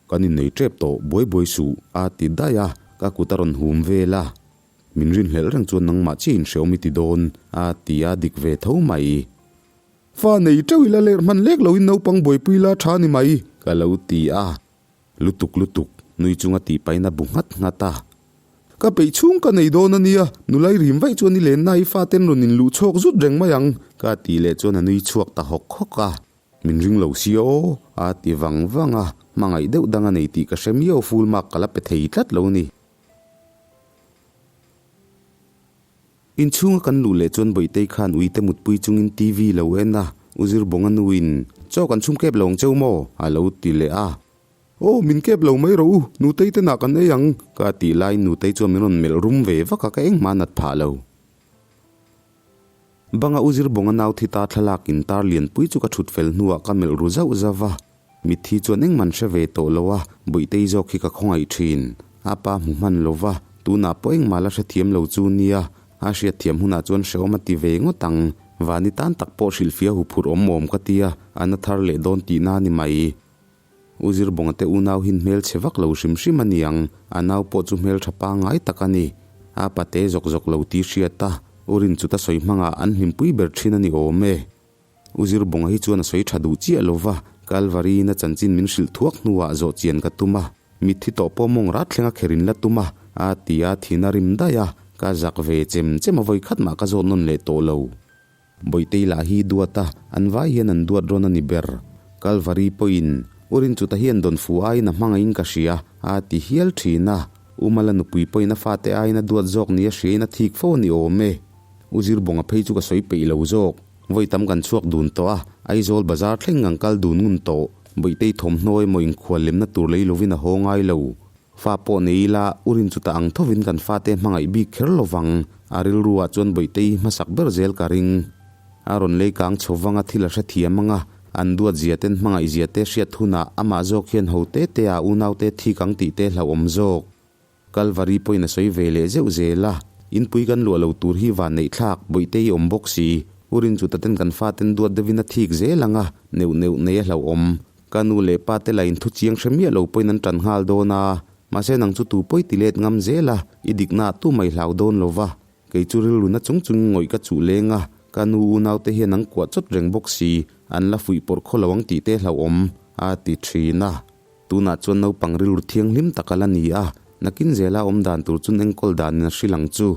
Kan innei tep tawh, buai buai suh, a ti daih a, ka kut a rawn hum vel a. Min rinhlelh reng chuan nangmah chiah inhreawm i ti dawn, a ti a, dik ve tho mai. Fa nei teuh ila lerh hman lek loin naupang buaipui la tha ni mai, ka lo ti a. Lutuk lutuk, nui chunga tih pahin a bu nghat nghat a. Ka peih chhung ka nei dawn a nia, nulai rim vaih chuan i lenna i faten rawn inluh chhawk zut reng mai ang. Ka tih leh chuan a nui chhuak ta hawk hawk a. Min ring lo sia aw, a ti vang vang a, hmangaih deuh dang a nei tih ka hre miau full mark ka la pe thei tlat lo ni. Inchhunga kan luh leh chuan Bawihtei khan uite mutpui chungin TV lo en a, U Zirbawnga nuin, Chaw kan chhum kep lo ang cheu maw? a lo ti leh a. Aw, min kep lo mai rawh u, Nutei te nah kan ei ang. Ka tih laiin Nutei chuan min rawn melh rum ve vak a, ka engmah nat phah lo. Banga U Zirbawnga nau thi ta thlalak intar lianpui chu ka thut fel hnuah ka melh ru zauh zauh va. Mitthi chuan engman hre ve tawh lo a, Bawihtei zawk hi ka khawngaih thin. A pa hmu hman lo va, tunah pawh engmah la hrethiam lo chu nia, a hriatthiam hunah chuan hrehawm a ti ve ngawt ang. Vani tan tak pawh hrilhfiah huphurh awm awm ka tia, a na thar leh dawn tihna a ni mai. U Zirbawnga te unau hin hmelchhe vak lo hrim hrim a niang, a nau pawh chu hmeltha pangngai tak a ni. A pate zawk zawk lo tih hriat a, U Rinchuta sawi hmangah an hlimpui ber thin a ni awm e. U Zirbawnga hi chuan a sawi tha duh chiah lo va, Kalvari-in a chanchin min hrilh thuak hnuah zawh chian ka tum a, mitthi tawh pawh mawng rat thlenga kher in la tum a, a ti a, thin a rim daih a, ka zak ve chem chem a vawi khat mah ka zawt nawn leh tawh lo. Bawihtei lah hi duat a, an vai hian an duat rawn a ni ber. Kalvari pawhin, U Rinchuta hian dawn fu aiin a hmangaihin ka hria, a ti hial thin a, U Mala nupui pawhin a fate aiin a duat zawk nia hriain a thik fo a ni awm e. U Zirbawnga phei chu ka sawi peih lo zawk. Vawi tam kan chhuak dun tawh a, Aizawl bazar thleng ang kal dun ngun tawh. Bawihtei thawmhnaw emaw inkhual lemna tur lei lovin a haw ngai lo. Fa pawh nei ila, u rin chuta ang thovin kan fate hmangaih bik kher lovang. A rilru ah chuan Bawihtei hi hmasak ber zel ka ring. A rawn lei kang chho vanga thil a hrethiam ang a, an duat zia ten hmangaih zia te hriat hunah amah zawk hian ho te te ah unaute thik ang tih te hlauhawm zawk. Kalvari pawhin a sawi ve leh zeuh zel a, inpui kan luah lo tur hi van neih thlak, bawihte i awm bawk si. U Rinchuta ten kan faten duat deuhin a thik zel ang a, neuh neuh nei a hlauhawm. Ka nu leh pa te lah in thu chiang hre miah lo pawhin an tan nghal dawn a, mahse nang chu tu pawi ti let ngam zel a, i dikna ah tu mai hlau dawn lo va. Kei chu rilru na chung chung ngawih ka chuh leng a, ka nu unaute hian an kuah chawt reng bawk si, an la fuih pawrh khaw lo ang tih te hlauhawm, a ti thin a. Tunah chuan naupang rilru thianghlim tak a la ni a, nakin zela awm dan tur chun enkawl danin a hrilh ang chu.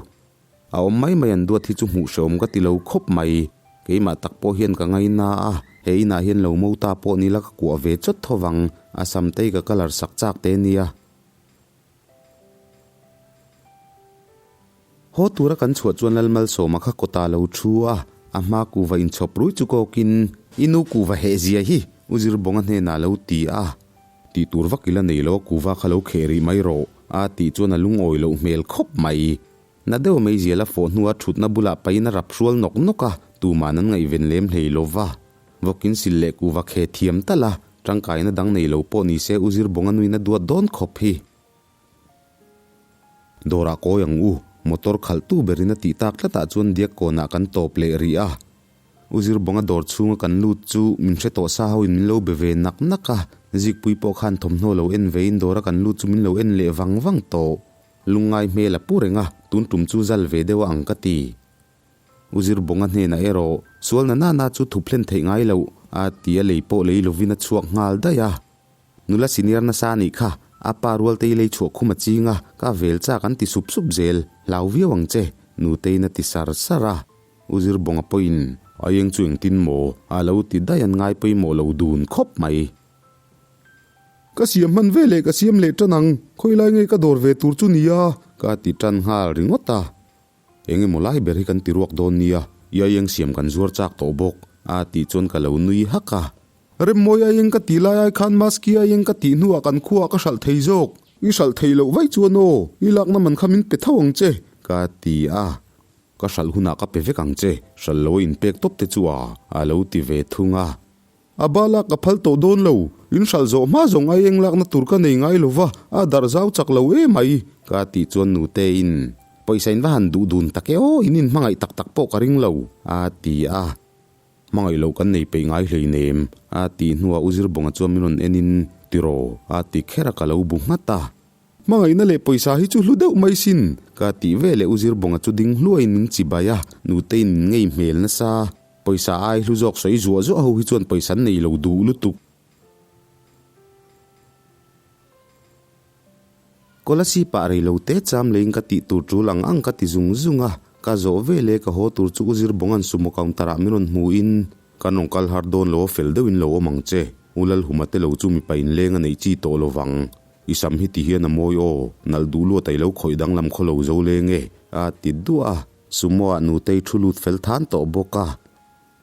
A awm mai mai an duat hi chu hmuh hrehawm ka ti lo khawp mai. Keimah tak pawh hian ka ngaina a, he inah hian lo mo ta pawh ni la ka kuah ve chawt tho vang, a sam tei ka colour sak chak te nia. Haw tura kan chhuah chuan Lalmalsawma kha kawtah lo thu a, a hma kuhva inchhawp rui chu kawkin, I nu kuhva heh zia hi! U Zirbawnga hnenah a lo ti a. Tih tur vak ila nei lo a kuhva kha lo kheh rih mai rawh, a tih chuan a lungawi loh hmel khawp mai. Na deuh mai zial a fawh hnua thutna bulah pain a rap hrual nawk nawk a, tuman an ngaihven lem hlei lo va. Vawkin sil leh kuhva kheh thiam tal a, tangkaina dang nei lo pawh ni se U Zirbawnga nuin a duat dawn khawp hi. Dawrah kawi ang u, motor khalhtu berin a tih tak tlatah chuan diak kawnah kan tawp leh rih a. U Zirbawnga dawr chhunga kan lut chu min hre tawh sa hoin min lo be ve nak nak a, Zikpui pawh khan thawmhnaw lo en vein dawra kan lut chu min lo en leh vang vang tawh. Lungngai hmel a pu reng a, tun tum chu zal ve deuh a ang ka ti. U Zirbawnga hnenah erawh, Sual na nana chu thup hlen theih ngai loh, a ti a lei pawh lei lovin a chhuak nghal daih a. Nula senior nasa anih kha, a pa rualtei lei chhuah khum a ching a, ka vel chak an ti sup sup zel, hlau viau ang che, Nuteiin a ti sar sar a. U Zirbawnga pawhin, A eng chu engtin maw? a lo ti daih an ngai pawimawh lo dun khawp mai. Ka siam hman ve leh ka siam leh tan ang, khawilai nge ka dawr ve tur chu nia? Ka ti tan nghal ringawt a. Eng emaw lai ber hi kan ti ruak dawn nia, i aieng siam kan zuar chak tawh bawk, a tih chuan ka lo nui hak a. Remmawi aieng ka tih lai ai khan Maski aieng ka tih hnuah kan khuaah ka hralh thei zawk. I hralh thei loh vaih chuan aw, i lakna man kha min pe tho ang che, ka ti a. Ka hralh hunah ka pe vek ang che, hralh lo a inpek tawp te chu a, a lo ti ve thung a. A ba lak ka phal tawh dawn lo, in hralh zawh hma zawng ai eng lakna tur ka nei ngai lo va, a darh zau chak lo em mai. Ka tih chuan Nuteiin, Pawisa in va han duh dun tak e aw, in inhmangaih tak tak pawh ka ring lo, a ti a. Hmangaih loh kan nei peih ngai hleinem, a tih hnuah U Zirbawnga chuan min rawn enin, Tiraw, a ti kher a ka lo bu nghat a. Hmangaihna leh pawisa hi chu hlu deuh mai sin. Ka tih veleh U Zirbawnga chu ding hluaiin min chi bai a, Nuteiin min ngei hmel nasa. Pawisa ai hlu zawk sawi zuah zuah ho hi chuan pawisa an nei lo duh lutuk. Kolasib ah rei lo te cham leiin ka tih tur tul ang ang ka ti zung zung a, ka zawh veleh ka haw tur chu U Zirbawnga'n sumo counter ah min rawn hmuhin, Kan rawn kal har dawn lo a fel deuhin lo awm ang che, U Lalhuma te lo chu mipa inleng a neih chi tawh lo vang. I sam hi ti hian a mawi aw, nalh duh luat a i lo khawih danglam khaw lo zo leng e, a ti duah a. Sumo ah nutei thu lut fel than tawh bawk a.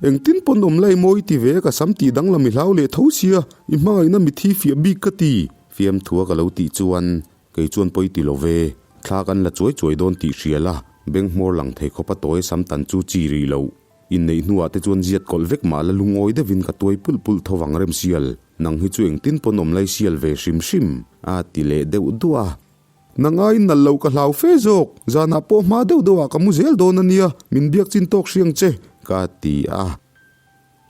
Engtin pawn awm lai mawi ti ve ka sam tih danglam i hlau leh tho sia, i hmangaihna mithi fiah bik ka ti. Fiamthua ka lo tih chuan kei chuan pawi ti lo ve, thla kan la chuai chuai dawn tih hria la, beng hmawr lang thei khawpa tawi sam tan chu chi rih loh. Inneih hnuah te chuan ziat kawlh vek mah la lungawi deuhin ka tuai pulh pulh tho vang rem sial, nang hi chu engtin pawn awm lai sial ve hrim hrim, a ti leh deuh duah a. Nang aiin nalh loh ka hlau fe zawk, zanah pawh hma deuh deuhah ka mu zel dawn a nia, min biak chin tawk hriang che, ka ti a.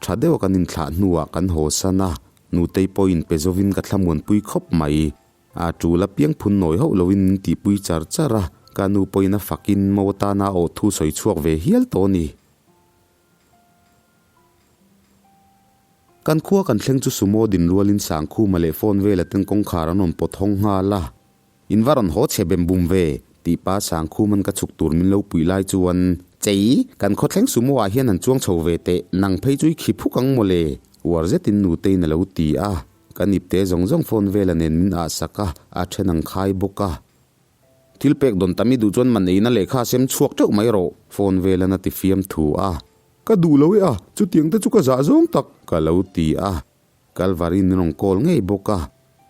Tha deuha kan inthlah hnuah kan haw san a, nutei pawhin pe zovin ka thlamuanpui khawp mai. A tul apiang phun nawi hauh loin min tihpui char char a, ka nu pawhin a fakin mo atana a awh thu sawi chhuak ve hial tawh a ni. Kan khua kan thleng chu sumo din rualin Sangkhuma leh phone vela ten kawngkhar an rawn pawt hawng nghal a. In va rawn haw chhe bem bum ve, tih pa Sangkhuman ka chhuk tur min lo puih lai chuan, Chei, kan khaw thleng sumo ah hian han chuang chho ve teh, nang phei chu i khi phuk ang mawle, uar zetin nuteiin a lo ti a. Ka nipte zawng zawng phone vela nen min ah sak a, a then ang khai bawk a. Thil pek dawn tam i duh chuan man eina lehkha a sem chhuak teuh mai rawh, phone velan a ti fiam thu a. Ka duh lo e a, chutiang te chu ka zah zawng tak. Ka lo ti a, Kalvari in rawn call ngei bawk a.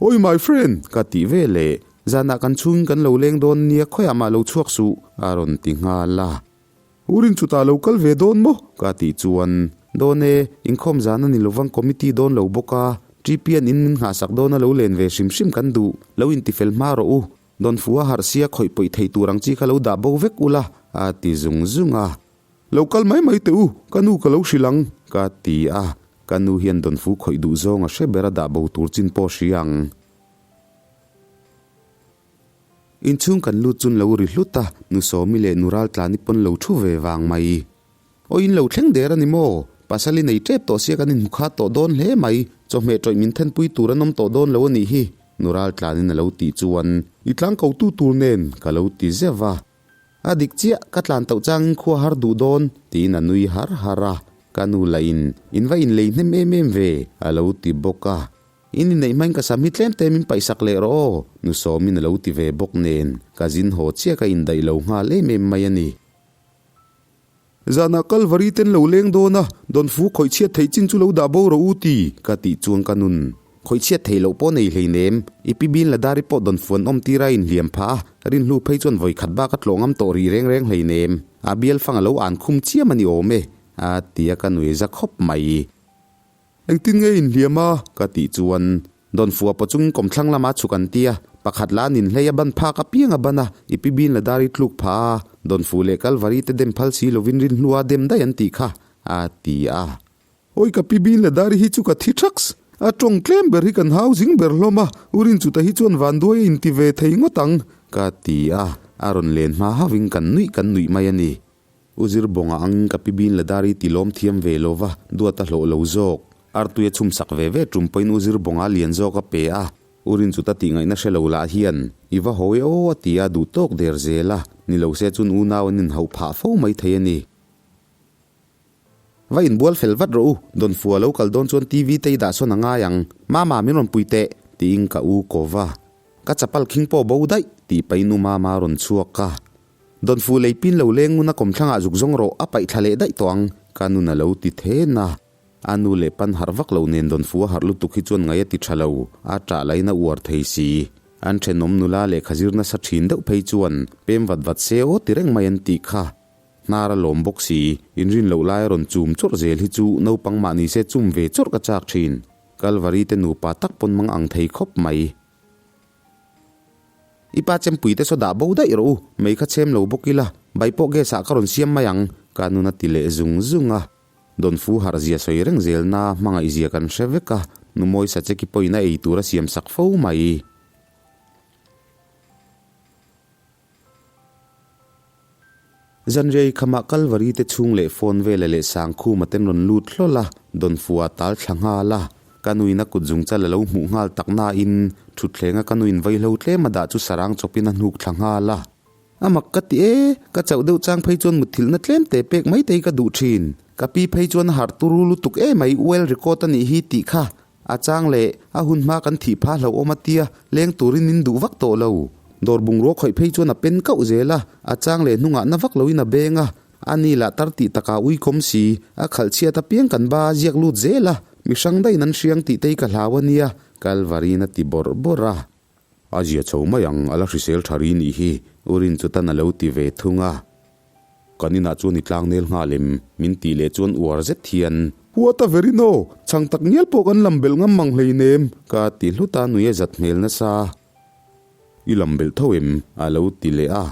Oi my friend! Ka tih ve leh, zanah kan chhungin kan lo leng dawn nia khawiah mah lo chhuak suh, a rawn ti nghal a. Urin chutah lo kal ve dawn maw? Ka tih chuan, Dawn e, inkhawm zan a ni lovang committee dawn lo bawk a, TPN in min nghahsak dawn a lo len ve hrim hrim kan duh, lo intifel hma rawh u, Dawnfu a harh sia khawih pawih thei tur ang chi kha lo dah bo vek ula, a ti zung zung a. Lo kal mai mai teh u, ka nu ka lo hrilh ang, ka ti a, ka nu hian Dawnfu khawih duh zawng a hre ber a dah bo tur chin pawh hria ang. Inchhung kan lut chun lo ri hlut a, nu Sawmi leh nu Raltlani pawn lo thu ve vang mai. Aw in lo thleng der a ni maw? Pasal i nei tep tawh sia kan inhmu khat tawh dawn hle mai, chawhmeh tawih min thenpui tur an awm tawh dawn lo a nih hi, nu Raltlanin a lo tih chuan. I tlang ko tu tur nen ka lo ti zeuh a. A dik chiah, ka tlan tauh changin khua har duh dawn, tiin a nui har har a. Ka nu lahin, In va inlei hnem em em ve, a lo ti bawk a. In inneih hmain ka sam hi tlem te min paihsak leh rawh aw, nu Sawmin a lo ti ve bawk nen, ka zin haw chiah ka indaih lo nghal em em mai a ni. Zanah Kalvari ten lo leng dawn a, Dawnfu khawih chhiat theih chin chu lo dah bo rawh u ti ka tih chuan ka nun. Khawih chhiat theih loh pawh nei hleinem, i pi bin la dari pawh Dawnfu an awm tir a inhliam phah a, rinhlu phei chuan vawi khat bak a tlawh ngam tawh rih reng reng hleinem, a bial fang a lo an khum chiam a ni awm e, a ti a ka nui za khawp mai. Engtin nge inhliam a? Ka tih chuan Dawnfua pawh chungin kawmthlang lama chhuk an ti a, pakhat lah nin hlei a ban phak apiang a ban a, i pi bin la dar i tluk phah a, Dawnfu leh Kalvari te dem phal si lovin rinhlua a dem daih an tih kha, a ti a. Awi ka pi bin la dar hi chu ka thi thaks, a tawng tlem ber hi kan hau zing ber hlawm a, u Rinchuta hi chuan vanduai a inti ve thei ngawt ang. Ka ti a, a rawn len hma hauhin kan nuih kan nuih mai a ni. U zir bawnga angin ka pi bin ladari ti lawm thiam ve lo va, duat a hlawh lo zawk. Artui a chhum sak ve ve tum pawhin u zir bawnga lian zawk a pe a. U Rinchuta tih ngaihna hre lo lah hian, I va hawi aw a ti a, duh tawk der zel a, ni lo se chun unau an inhauh phah fo mai thei a ni. Va inbual fel vat rawh u, Dawnfua lo kal dawn chuan TV te i dah sawn a ngai ang, Mama min rawn pui teh, tiin ka u ko va. Ka chapal khing pawh bo daih, tih pahin u Mama a rawn chhuak a. Dawnfu lei pin lo leng ngun a kawmthlangah zuk zawng rawh, a paih thla leh daih tawh ang, ka nun a lo ti then a. A nu leh pan harh vak lo nen Dawnfu a harh lutuk hi chuan ngaih a ti tha lo, a ṭah lain a uar thei si. An ṭhenawm nula lehkha zir nasa ṭhin deuh phei chuan pem vat vat se aw ti reng mai an tih kha. Hnar a lawm bawk si, inrin loh lai a rawn chum chawrh zel hi chu naupang mah ni se chum ve chawrh ka chak ṭhin. Kalvari te nupa tak pawn mang ang thei khawp mai. I pa chempui te saw dah bo daih rawh u, mei kha chhem lo bawk ila, bai pawh gas ah ka rawn siam mai ang, ka nun a ti leh zung zung a. Dawnfu harh zia sawi reng zel na hmangaih zia kan hre vek a, nu mawi Sacheki pawhin a ei tur a siam sak fo mai. Zanriai khamah Kalvari te chhung leh phone vela leh Sangkhuma ten rawn lut hlawl a, Dawnfua a tal thla nghal a. Ka nuin a kut zungchal a lo hmuh nghal tak nain, thutthleng a ka nuin vaihlo tlem a dah chu sarang chawpin a hnuk thla nghal a. A mak ka ti e, ka chauh deuh chang phei chuan mutthilhna tlem te pek mai te hi ka duh thin. Ka pi phei chuan a harh turu lutuk emai well record a nih hi tih kha A chang leh, a hun hma kan thih pha hlauhawm a tia, leng turin min duh vak tawh lo. Dawr bungrua khawih phei chuan a pen kauh zel a, a chang leh hnungah na vak loin a beng a. A ni lah tar tih takah ui kawm si, a khalh chhiat apiang kan ba a ziak lut zel a, mi hrang daihin an hriang tih te hi ka hlau a nia, Kalvarin a ti bawrh bawrh a. A zia chho mai ang, a la hrisel tha ri nih hi, U Rinchutan a lo ti ve thung a. Kan inah chuan i tlangnel nghal em? Min tih leh chuan uar zet hian. What a very no! Chhang tak ngial pawh kan lam belh ngam mang hleinem. Ka ti hlut a, nui a zat hmel nasa. I lam belh tho em? A lo ti leh a.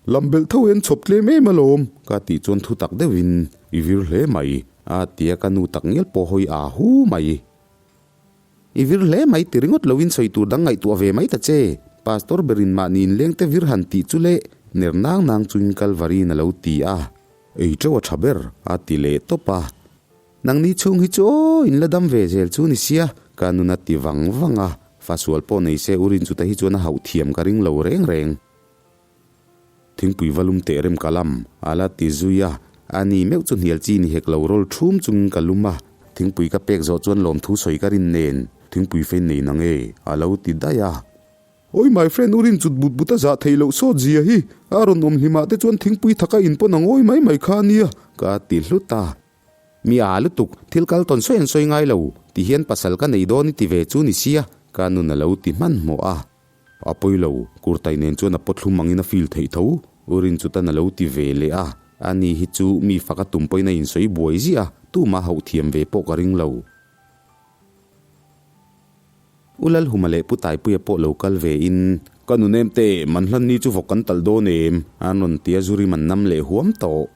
Lam belh tho en chhawp tlem em alawm. Ka tih chuan thu tak deuhin, I vir hle mai, a ti a, ka nu tak ngial pawh hawi aa hu mai. I vir hle mai ti ringawt loin sawi tur dang ngaihtuah ve mai ta che, Pastor berin mahni inleng te vir han tih chu leh ner nang nang chungin Kalvari'n a lo ti a. Ei teuh a tha ber, a ti leh tawp a. Nangni chhung hi chu aw, in la dam ve zel chu ni sia, ka nun a ti vang vang a. Fasual pawh nei se u Rinchuta hi chuan a hauh thiam ka ring lo reng reng. Thingpui va lum teh rem ka lam, a la ti zui a. A ni meuh chu hnial chi ni hek lo rawl thum chungin ka lum a. Thingpui ka pek zawh chuan lawmthu sawi ka rin nen, Thingpui fein nei nang e, a lo ti daih a. Awi my friend u rin chut but but a zah theih loh sawt zia hi, a rawn awm hlimah te chuan thingpui thaka in pawn a ngawi mai mai kha a nia. Ka ti hlut a. Mi a lutuk, thil kal tawn sawi an sawi ngai lo, ti hian pasal ka nei dawn i ti ve chu ni sia, ka nun a lo ti hmanhmawh a. A pawi lo, kurtai nen chuan a pawthlum angin a feel theih tho, U Rinchutan a lo ti ve leh a, ani hi chu mi fak a tum pawhin a insawi buai ziah a, tumah hauh thiam ve pawh ka ring lo. U Lalhuma leh Pu Taipuia pawh lo kal ve in, Ka nu nem te, man hlan ni chu vawk kan talh dawn em? An rawn ti a, Zurim an nam leh huam tawh.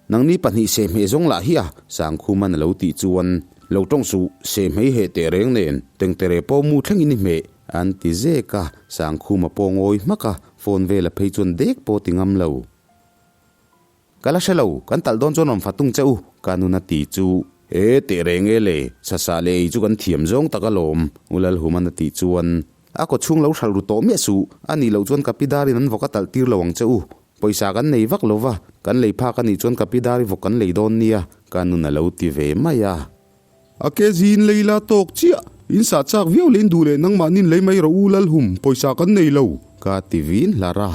Nangni pahnih sehmeh zawng lah hi a, Sangkhuman a lo tih chuan, Lo tawng suh, sehmei heh teh reng nen, tengtere pawh mu thlengin i hmeh, an ti zek a, Sangkhuma pawh ngawi hmak a, phone vela phei chuan dek pawh ti ngam lo. Ka la hre lo, kan talh dawn chuan rawn fatung che u, ka nun a ti chu. E, teh reng e le, sasa leh ei chu kan thiam zawng tak alawm, U Lalhuman a tih chuan, A kaw chhung lo hralh ru tawh miah suh, a nih loh chuan ka pi darin an vawk a talh tir lo ang che u. Pawisa kan nei vak lo va, kan lei phak a nih chuan ka pi dari vawk kan lei dawn nia, ka nun a lo ti ve mai a. A ke zin lei la tawk chiah, In sah chak viau leh in duh leh nangmahnin lei mai rawh u Lalhum, pawisa kan nei lo. Ka ti vin hlar a.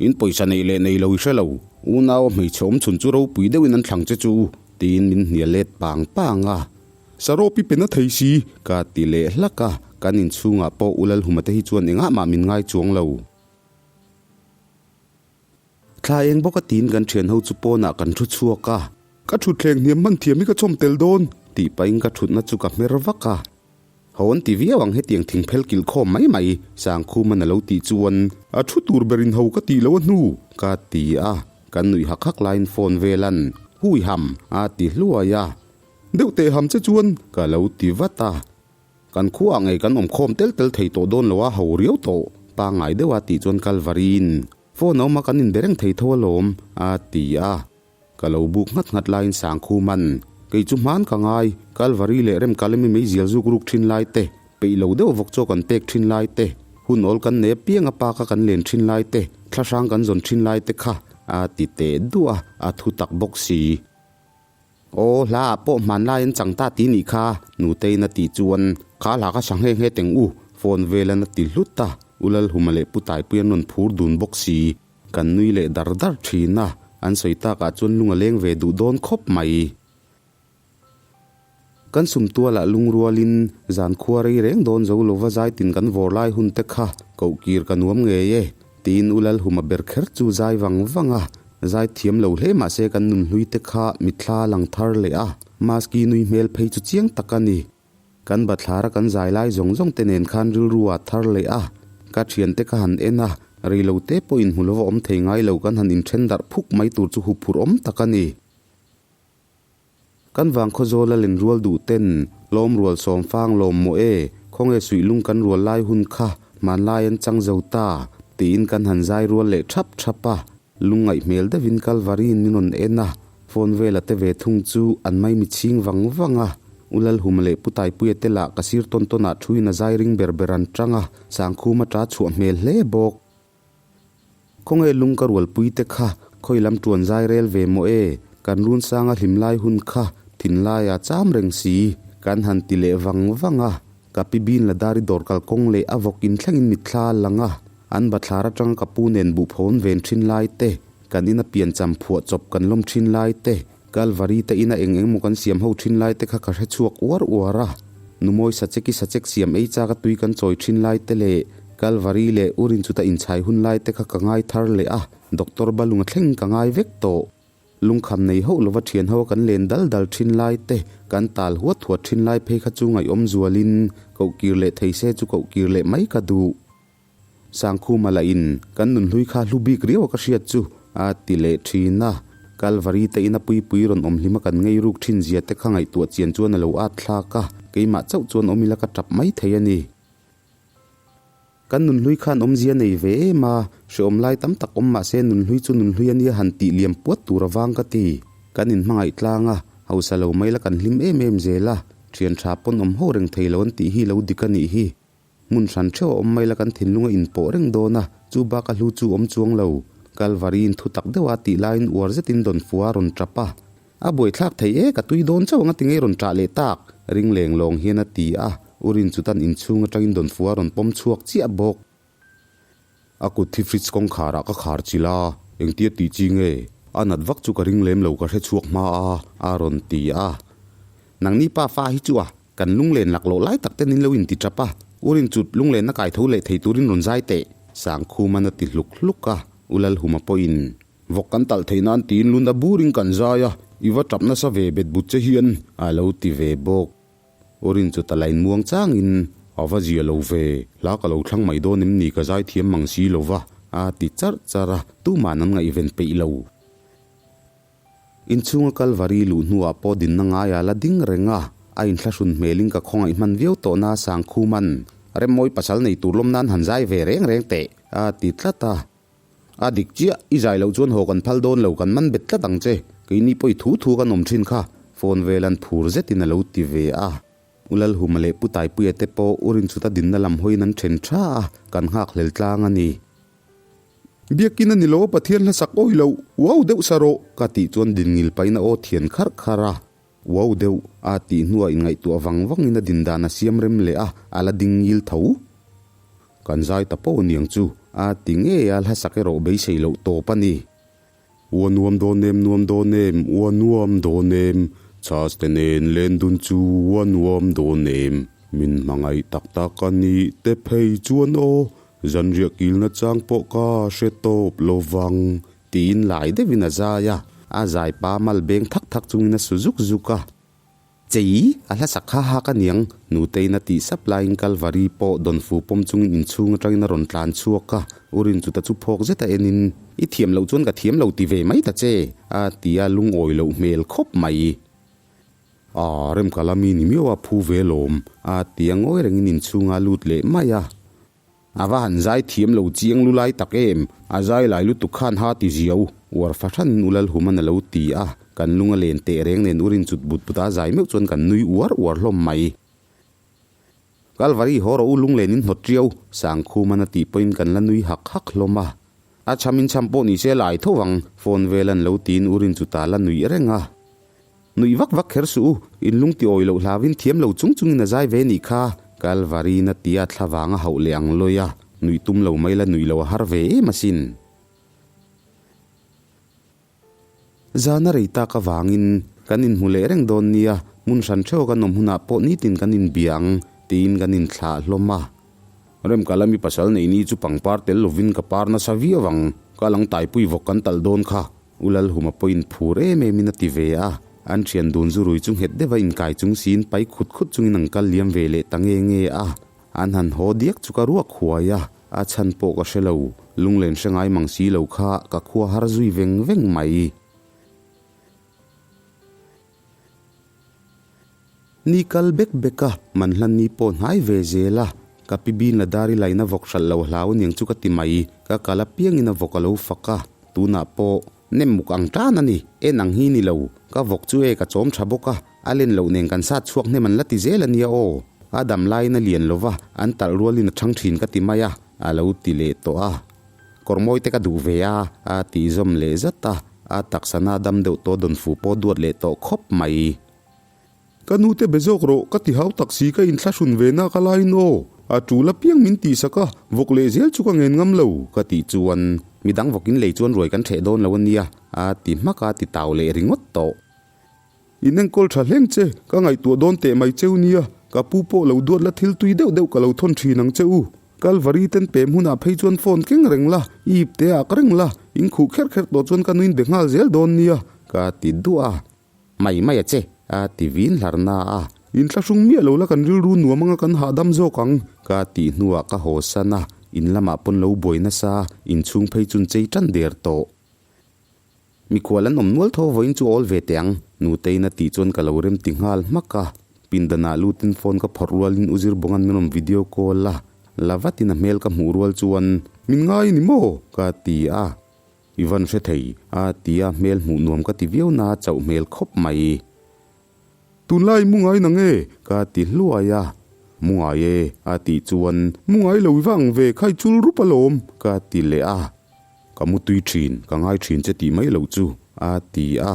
In pawisa neih leh nei lo i hre lo, unau a hmeichhe awm chhun chu ropui deuhin an thlang che chu u, tiin min hnial let pang pang a. Sarawp i pe na thei si. Ka ti leh hlak a, kan inchhungah pawh u Lalhuma te hi chuan engah mah min ngai chuang lo. Thla eng bawk a tiin kan thian ho chu pawnah kan thu chhuak a. Ka thutthleng hniam hman thiam hi ka chawm tel dawn. Tih pahin ka thutna chu ka hmer vak a. Ho an ti viau ang hetiang thingphel kilh khawm mai mai, Sangkhuman a lo tih chuan. A thu tur berin ho ka tih loh a hnu. Ka ti a, kan nuih hak hak laiin phone velan, Hui ham, a ti hluai a. Deuh teh ham che chuan. Ka lo ti vat a. Kan khuaah ngei kan awm khawm tel tel thei tawh dawn lo a, ho riau tawh, pangngai deuh a tih chuan Kalvariin, Phone a awm a kan inbe reng thei tho alawm, a ti a. Ka lo buk nghat nghat laiin Sangkhuman, Kei chu hman ka ngai, Kalvari leh Remkalemi meizial zuk ruk thin lai te, peih lo deuh vawk chaw kan pek thin lai te, hun awl kan nei apiang a park a kan len thin lai te, thlahrang kan zawn thin lai te kha, a ti teh duah a, a thu tak bawk si. Aw, hla ah pawh hmanlai an chang ta ti nih kha, Nuteiin a tih chuan, Kha hla kha sa nghe nghe teng u, phone velan a ti hlut a, U Lalhuma leh Pu Taipui an rawn phur dun bawk si. Kan nui leh dar dar thin a, an sawi takah chuan lung a leng ve duh dawn khawp mai. Kan sumtualah lungrualin zan khua rei reng dawn zo lova zaitin kan vawr lai hun te kha koh kir ka nuam ngei e, tiin U Lalhuma ber kher chu zai vang vang a, zai thiam lo hle mahse kan nunhlui te kha mitthla a lang thar leh a, maski nui hmel phei chu chiang tak a ni. Kan bathlara kan zai lai zawng zawng te nen khan rilru ah thar leh a, ka thiante ka han en a, reilo te pawh inhmu lova awm thei ngai lo kan han inthen darh phuk mai tur chu huphurh awm tak a ni. Kan vangkhaw zawl a len rual duh ten lawm rual sawm fang lawm maw e, khawnge suih lung kan rual lai hun kha hmanlai an chang zo ta, tiin kan han zai rual leh thap thap a, lungngaih hmel deuhin Kalvariin min rawn en a, phone vela te ve thung chu an maimi chhing vang vang a, U Lalhuma leh Pu Taipuia te lah ka sir tawn tawnah thuin a zai ring ber ber an tang a, Sangkhuma ta chhuah hmel hle bawk. Khawnge lung ka rualpui te kha khawi lam tuan zai rel ve maw e, kan run sanga hlim lai hun kha thinlaia cham reng si, kan han ti leh vang vang a, ka pi bin la dari dawr kalkawng leh a vawk in thlengin mitthla a lang a, an bathlar atanga ka pu nen buhphawn ven thin lai te, kan ina piancham phuah chawp kan lawm thin lai te, Kalvari te ina eng eng maw kan siam ho thin lai te kha ka hre chhuak uar uar a. Numawi sachek i sachek siam ei chak a tui kan chawi thin lai te leh Kalvari leh Urin chuta inchhai hun lai te kha ka ngai thar leh a, Doctor Balunga thleng ka ngai vek tawh. Lungkham nei hauh lova thian ho a kan len dal dal thin lai te, kan tal huat huat thin lai phei kha chu ngaihawm zualin koh kir leh thei se chu koh kir leh mai ka duh. Sangkhuma lah in kan nunhlui kha hlu bik riau a ka hriat chu a ti leh thin a. Kalvari te ina puipui rawn awm hlima kan ngei ruk thin zia te kha ngaihtuah chian chuan a lo at thlak a, keimah chauh chuan awm ila ka tap mai thei a ni. Kan nunhlui khan awmzia nei ve em a, hreawm lai tam tak awm mah se nunhlui chu nunhlui a nia han tih liam puat tur avang ka ti. Kan inhmangaih tlang a, hausa lo mai la kan hlim em em zel a, thian tha pawn awm ho reng thei lo an tih hi lo dik a nih hi. Hmun hran theuh a awm mai la kan thinlung a inpawh reng dawn a, chu bak a hlu chu awm chuang lo. Kalvari in thu tak deuh a tih laiin uar zetin Dawnfua a rawn tap a. A buaithlak thei e, ka tui dawn chauh ang a ti ngei rawn ṭah leh tak, ring leng lawng hian a ti a, Urin chutan inchhung atangin Dawnfua a rawn pawm chhuak chiah bawk. A kut hi fridge kawngkharah ka khar chilh a, engtia tih chi nge? A nat vak chu ka ring lem lo ka hre chhuak hma a, a rawn ti a. Nangni pa fa hi chu a, kan lunglen laklawh lai tak ten in lo inti tap a, Urin chut lunglenna kai tho leh thei turin rawn zai teh, Sangkhuman a ti hluk hluk a, U Lalhuma pawhin. Vawk kan talh theih nan tiin lunda burin kan zai a, i va tap nasa ve bet but che hian, a lo ti ve bawk. Urin chu ta lain muang changin, A va zia lo ve, hla ka lo thlang mai dawn em ni ka zai thiam mang si lo va, a ti charh charh a, tuman an ngaihven peih lo. Inchhunga Kalvari luh hnuah pawh dinna ngaia la ding reng a, a inthlahrun hmelin ka khawngaih hman viau tawh na Sangkhuman, Remmawi pasal nei tur lawm nan han zai ve reng reng teh, a ti tlat a. A dik chiah, i zai loh chuan haw kan phal dawn lo, kan man bet tlat ang che, keini pawh i thu thu kan awm thin kha, phone vel an phur zetin a lo ti ve a. U Lalhuma leh Pu Taipuia te pawh U Rinchuta dinna lam hawiin an then tha a, kan nghakhlel tlang a ni. Biakin a ni lo a Pathian hlasak awi loh, uau deuh sa rawh. Ka tih chuan dinngil pahin a aw thian kharh kharh a. Uau deuh a tih hnuah inngaihtuah vang vangin a din dan a siam rem leh a, a la ding ngil tho. Kan zai ta pawh aniang chu a ti ngei a, hla sak erawh beisei loh tawp a ni. Ua nuam dawn em, nuam dawn em, ua nuam dawn em, Chhas te nen len dun chu ua nuam dawn em, Min hmangaih tak tak a nih te phei chuan aw, Zanriah kilna chang pawh ka hre tawp lo vang. Tiin lai deuhin a zai a, a zai pa mal beng thak thak chungin a su zuk zuk a. Chei, a hla sak kha hak aniang, Nuteiin a tih sap laiin Kalvari pawh Dawnfu pawm chungin inchhung atangin a rawn tlan chhuak a, U Rinchuta chu phawk zeta enin, I thiam loh chuan ka thiam lo ti ve mai ta che, a ti a, lungawi loh hmel khawp mai. A, Remkala mi ni miau a phu ve lawm, a ti a, ngawi rengin inchhunga a lut leh mai a. A va han zai thiam lo chiang lu lai tak em? A zai lai lutuk khan ha ti ziau, uar fahranin U Lalhuman a lo ti a, kan lung a len teh reng nen u rin chut but but a zai meuh chuan kan nui uar uar hlawm mai. Kalvari haw rawh u lunglen in hnawt ṭiau, Sangkhuman a tih pawhin kan la nui hak hak hlawm a. A chham in chham pawh ni se lai tho ang, phone vel an lo tiin u rin chuta la nuih reng a. Nuih vak vak kher suh u, in lung ti awi loh hlauin thiam lo chung chungin a zai ve nih kha, Kalvari-in a tia thla vang a hauh leh ang lawi a, nuih tum lo mai la nuih lo a har ve em asin. Zan a rei tak avangin kan inhmu leh reng dawn nia, hmun hran theuh kan awm hunah pawh nitin kan inbia ang, tiin kan inthlah hlawm a. Remkalami pasal nei ni chu pangpar tel lovin ka par nasa viau ang, ka lang taipui vawk kan talh dawn kha, U Lalhuma pawhin phur em emin a ti ve a, an thian dun zu rui chu nghet deuha inkai chung siin pai khut khut chungin an kal liam ve leh ta nge nge a. An han haw diak chu ka ruak huai a, a chhan pawh ka hre lo, lunglen hre ngai mang si lo kha ka khua har zui veng veng mai. Ni kal bek bek a, man hlan ni pawh hnai ve zel a, ka pi bin la dar i laina vawk hralh lo hlau aniang chu ka ti mai, ka kal apiangin a vawk a lo fak a, tunah pawh nem muk ang tan a ni, en ang hi ni lo, ka vawk chu e ka chawm tha bawk a, a len loh nen kan sat chhuak hnem an la ti zel ania aw, a dam laiin a lian lo va, an talh rualin a chhang thin ka ti mai a, a lo ti leh tawh a. Kawr mawi te ka duh ve a, a tih zawm leh zat a, a taksa na dam deuh tawh dawn fu pawh duat leh tawh khawp mai. Ka nu te be zawk rawh, ka ti hau tak si ka inthlahrun ve na ka laiin aw, a tul apiang min tihsak a, vawk leh zel chu ka ngen ngam lo, ka tih chuan midang vawkin lei chuan ruai kan ṭheh dawn lo ania, a ti hmak a, ti tau leh ringawt tawh. In enkawl tha hleng che, ka ngaihtuah dawn teh mai cheu nia, ka pu pawh lo duat la thil tui deuh deuh ka lo thawn thin ang che u. Kalvari ten pem hunah phei chuan phone keng reng la, i ip te ak reng la, in khuh kher kher tawh chuan ka nuin be nghal zel dawn nia, ka ti duah a. Mai mai a che, a ti vin hlar na a. In thlahrung miah lo la kan rilru nuam anga kan hahdam zawk ang, ka tih hnuah ka haw san a, in lamah pawn lo buai nasa, inchhung phei chun chei tan der tawh. Mikhual an awm nual tho vawiin chu awl ve teh ang, Nuteiin a tih chuan ka lo rem ti nghal hmak a. Pindanah lutin phone ka phawrh rualin U Zirbawnga'n min rawn video call a, la vatin a hmel ka hmuh rual chuan, Min ngai ni maw? ka ti a. I van hre thei, a ti a, hmel hmuh nuam ka ti viau na chauh hmel khawp mai. Tunlai mu ngai nang e? Ka ti hluai a. Mu ngai e, a tih chuan. Mu ngai lo i va ang ve, khai chul rup alawm, ka ti leh a. Ka mu tui thin, ka ngai thin che tih mai loh chu, a ti a.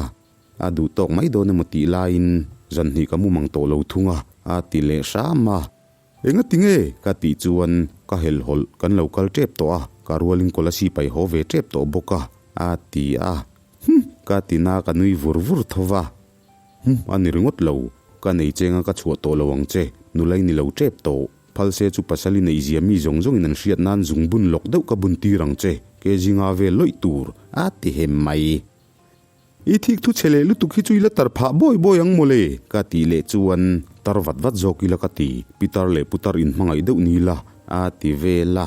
A duh tawk mai dawn emaw tih laiin zan hnih ka mu mang tawh lo thung a, a ti leh hram a. Enga ti nge? Ka tih chuan ka helhawlh kan lo kal tep tawh a, ka rualin Kolasi paih haw ve tep tawh bawk a, a ti a. Hum! Ka ti na ka nui vur vur tho va. Hum! A ni ringawt lo, ka nei chenga ka chhuah tawh lo ang che, nula i ni lo tep tawh. Phal se chu pasal i neih zia mi zawng zawngin an hriat nan zung bun lawk deuh ka bun tir ang che, ke zinga vel lawih tur, a ti hem mai. I thik thu chhe leh lutuk hi chu i la tar phah bawi bawi ang mawle, ka tih leh chuan tar vat vat zawk ila ka ti, pitar leh putar inhmangaih deuh ni la, a ti vel a.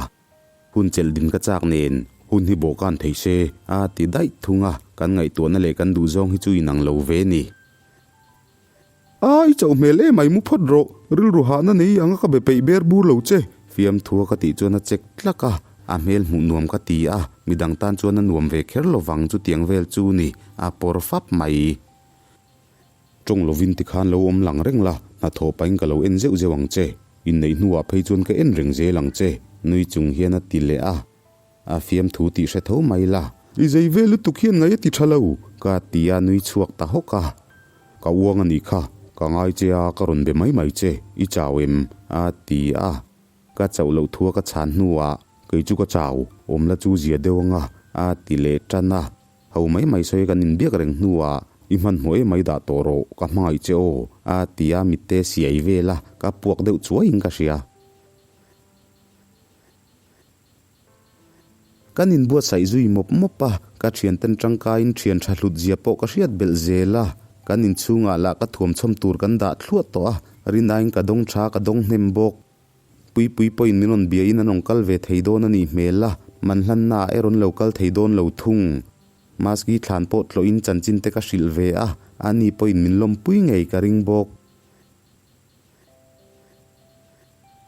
Hun chelh din ka chak nen, hun hi bawhkan thei se, a ti daih thung a, kan ngaihtuahna leh kan duhzawng hi chu inang lo ve ni. A, i chauh hmel em ai mu phawt rawh, rilru hahna nei anga ka be peih ber bur lo che. Fiamthua ka tih chuan a chek tlak a, a hmel hmuh nuam ka ti a, midang tan chuan a nuam ve kher lovang chutiang vel chu ni, a pawr fap mai. Tawng lovin tikhan lo awm lang reng la, hnathawh pahin ka lo en zeuh zeuh ang che, inneih hnuah phei chuan ka en reng zel ang che, nui chung hian a ti leh a. A fiamthu tih hre tho mai la. I zei ve lutuk hian ngai a ti tha lo, ka ti a nui chhuak ta hawk a. Ka uang a nih kha, ka ngai che a, ka rawn be mai mai che, i chau em? a ti a. Ka chauh loh thua ka chhan hnuah, Kei chu ka chau, awm la chu zia deuh anga, a ti leh tan a. Ho mai mai sawi kan inbiak reng hnuah, I hmanhmawh em mai dah tawh rawh, ka hmangaih che aw, a ti a, mitte siai vel a, ka puak deuh chuaiin ka hria. Kan inbuatsaih zui mawp mawp a, ka thianten tangkaiin thian tha hlut zia pawh ka hriat belh zel a. Kan inchhungah lah ka thuamchhawm tur kan dah thluah tawh a, rinaiin ka dawng tha ka dawng hnem bawk. Puipui pawhin min rawn biain an rawn kal ve thei dawn a nih hmel a, manhlanna ah erawh an lo kal thei dawn lo thung. Maski thlan pawh tlawhin chanchin te ka hrilh ve a, ani pawhin min lawmpui ngei ka ring bawk.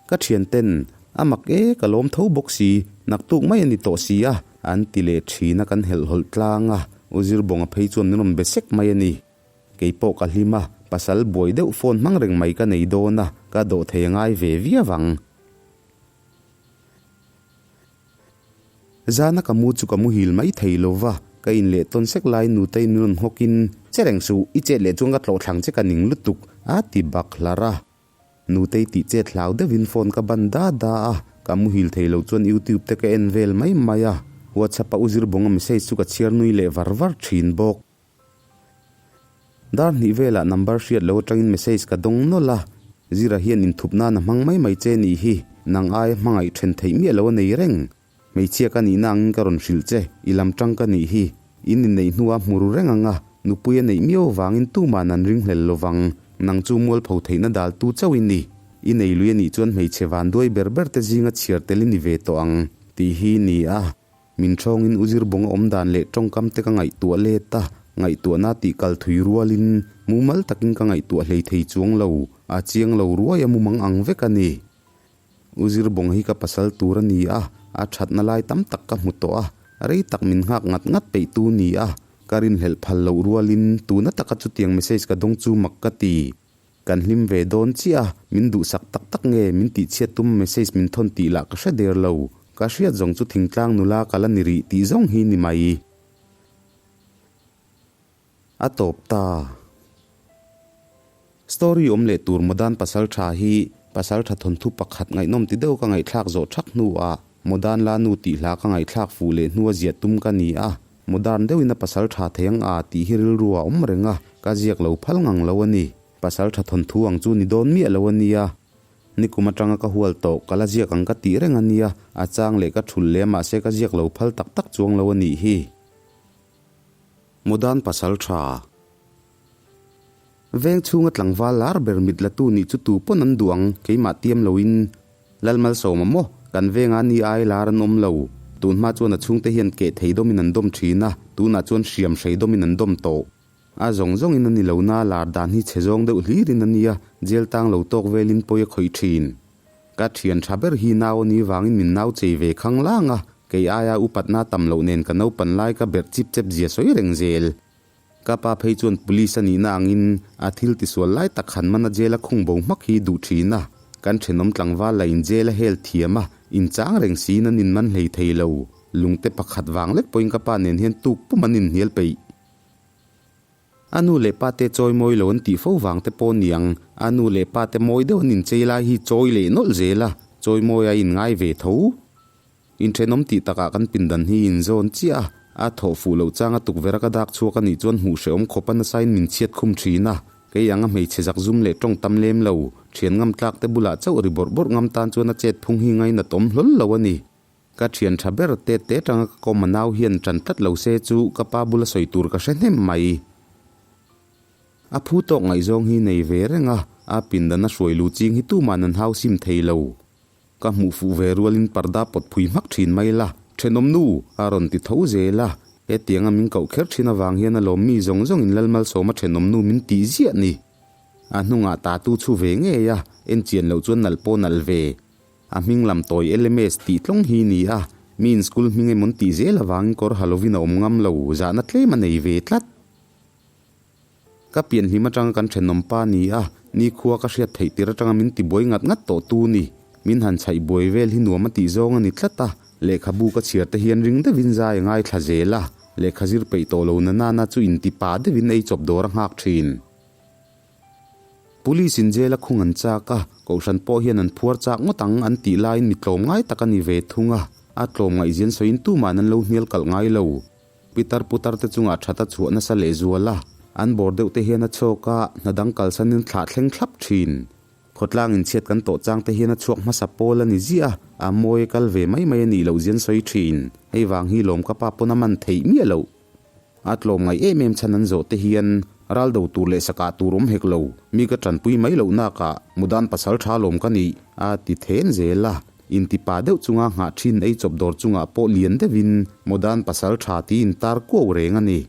Ka thianten, A mak e, ka lawm tho bawk si, naktuk mai a ni tawh si a, an ti leh thin a, kan helhhawlh tlang a, U Zirbawnga phei chuan min rawn be sek mai a ni. Kei pawh ka hlim a, pasal buai deuh phone hmang reng mai ka nei dawn a, ka dawh thei a ngai ve viau ang. Zana ka mu chu ka muhil mai thei lo va, ka in leh tawn sek laiin nutei min rawn nghawkin, Che reng suh, i chet leh chuan ka tlawh thlang che ka ning lutuk, a ti bak hlar a. Nutei tih chet hlau deuhin phone ka ban da da a, ka muhil thei lo chuan YouTube te ka en vel mai mai a, WhatsApp a u Zirbawnga message chu ka chhiar nui leh var var thin bawk. Dar hnih velah number hriat lo atangin message ka dawng nawlh a, Zira hian inthup nan a hmang mai mai che nih hi, nang aia hmangaih then theih miah lo a nei reng. Hmeichhia ka nihna angin ka rawn hrilh che, i lam tang ka nih hi. In inneih hnuah hmu ru reng ang a, nupui a neih miau avangin tuman an ringhlel lo vang, nang chu mualpho theihna daltu chauh i ni. I nei lui a nih chuan hmeichhe vanduai ber ber te zinga chhiar tel i ni ve tawh ang, tih hi ni a. Min thawngin u Zirbawnga awm dan leh tawngkam te ka ngaihtuah let a, ngaihtuahna tih kal thui rualin mumal takin ka ngaihtuah hlei thei chuang lo, a chiang lo ruai a mumang ang vek a ni. U Zirbawnga hi ka pasal tur a ni a, a thatna lai tam tak ka hmu tawh a, rei tak min nghak ngat ngat peih tu ni a, ka rinhlelh phal loh rualin tuna taka chutiang message ka dawng chu mak ka ti. Kan hlim ve dawn chiah a, min duhsak tak tak nge min tihchhiat tum message min thawn tih lah ka hre der lo. Ka hriat zawng chu thingtlang nula ka la ni rih tih zawng hi ni mai. A tawp ta. Story awm leh tur Modern pasal tha hi pasal tha thawnthu pakhat ngaihnawm ti deuh ka ngaihthlak zawh thak hnuah Modern la nu tih hla ka ngaihthlak fuh leh hnua ziah tum ka ni a. Modern deuhin a pasal tha thei ang a tih hi rilru a awm reng a, ka ziak lo phal ngang lo a ni. Pasal tha thawnthu ang chu ni dawn miah lo a nia. Nikum atanga ka hual tawh, ka la ziak ang ka tih reng a nia, a chang leh ka thulh leh a mahse ka ziak lo phal tak tak chuang lo a nih hi. Modern pasal tha. Veng chhunga tlangval lar ber mit latu nih chu tu pawn an duh ang, keimah tiam loin. Lalmalsawma maw? Kan venga ni ai lar an awm lo. Tun hma chuan a chhungte hian keh thei dawmin an dawm thin a, tunah chuan hriam hrei dawmin an dawm tawh. A zawng zawngin a ni lo na, lar dan hi chhe zawng deuh hlirin a nia, jail tang lo tawk velin pawi a khawih thin. Ka thian tha ber hi nau a ni vangin min nau chei ve khang lang a, kei aia upatna tam loh nen ka naupan lai ka berh chip chep zia sawi reng zel. Ka pa phei chuan police a nihna angin a thil tisual lai tak han mana jail a khung bo hmak hi duh thin a, kan thenawm tlangval la in jail a hel thiam a, inchang reng siin an inman hlei thei lo. Lungte pakhat vang lek pawhin ka pa nen hian tuk pum an inhnial peih. A nu leh pa te chawi mawi lo an tih fo vang te pawh niang, a nu leh pa te mawi deuh an inchei lai hi chawi leh nawlh zel a, chawi mawi a inngai ve tho. Inthenawm tih takah kan pindan hi inzawn chiah a, a thawh fuh loh changa tukverh a ka dak chhuak a nih chuan hmuh hrehawm khawp a nasain min chhiat khum thin a, kei anga hmeichhe zak zum leh tawng tam lem lo, thian ngam tlak te bulah chauh ri bawrh bawrh ngam tan chuan a chet phung hi ngainat awm hlawl lo a ni. Ka thian tha ber tet te tanga ka kawm a nau hian tan tlat lo se chu ka pa bula sawi tur ka hre hnem mai. A phu tawk ngaihzawng hi nei ve reng a, a pindan a hruai lu ching hi tuman an hau sim thei lo. Ka hmuh fuh ve rualin parda pawt phui hmak thin mai la, thenawm nu! a rawn ti tho zel a. Hetianga min koh kher thin avang hian a lawm mi zawng zawngin Lalmalsawma thenawm nu min tih ziah ni. A hnungah tatu chhu ve ngei a, en chian loh chuan nalh pawh nalh ve. A hming lam tawi LMS tih tlawng hi ni a, miin school hming emawn tih zel avangin kawr ha lovin a awm ngam lo, zahna tlem a nei ve tlat. Ka pianhlim atanga kan thenawm pa ni a, nikhua ka hriat theih tir atanga min tibuai ngat ngat tawh tu ni. Min han chhaih buai vel hi nuam a tih zawng a ni tlat a, lehkhabu ka chhiar te hian ring deuhin zai a ngaithla zel a, lehkha zir peih tawh lo na nana chu inti pa deuhin ei chawp dawr a nghak thin. Police in jail a khung an chak a, kohhran pawh hian an phuar chak ngawt ang an tih laiin mi tlawm ngai tak a ni ve thung a, a tlawm ngaihzian sawiin tuma'n an lo hnial kalh ngai lo. Pitar putar te chungah that a chhuah nasa leh zual a, an bawr deuh te hian a chhawk a, hna dang kalsanin thlah thleng thlap thin. Khawtlang inchhiat kan tawh chang te hian a chhuak hmasa pawl a ni ziah a, a mawi kal ve mai mai a nih loh zian sawi thin. Hei vang hi lawm ka pa pawn a man theih miah loh. A tlawm ngaih em em chhan an zawh te hian ral do tur leh sakah tur awm hek lo, mi ka tanpui mai loh nakah mudan pasal tha lawm ka nih, a ti then zel a. Intipa deuh chunga nghah thin ei chawp dawr chungah pawh lian deuhin mudan pasal tha tiin tar kuau reng a ni.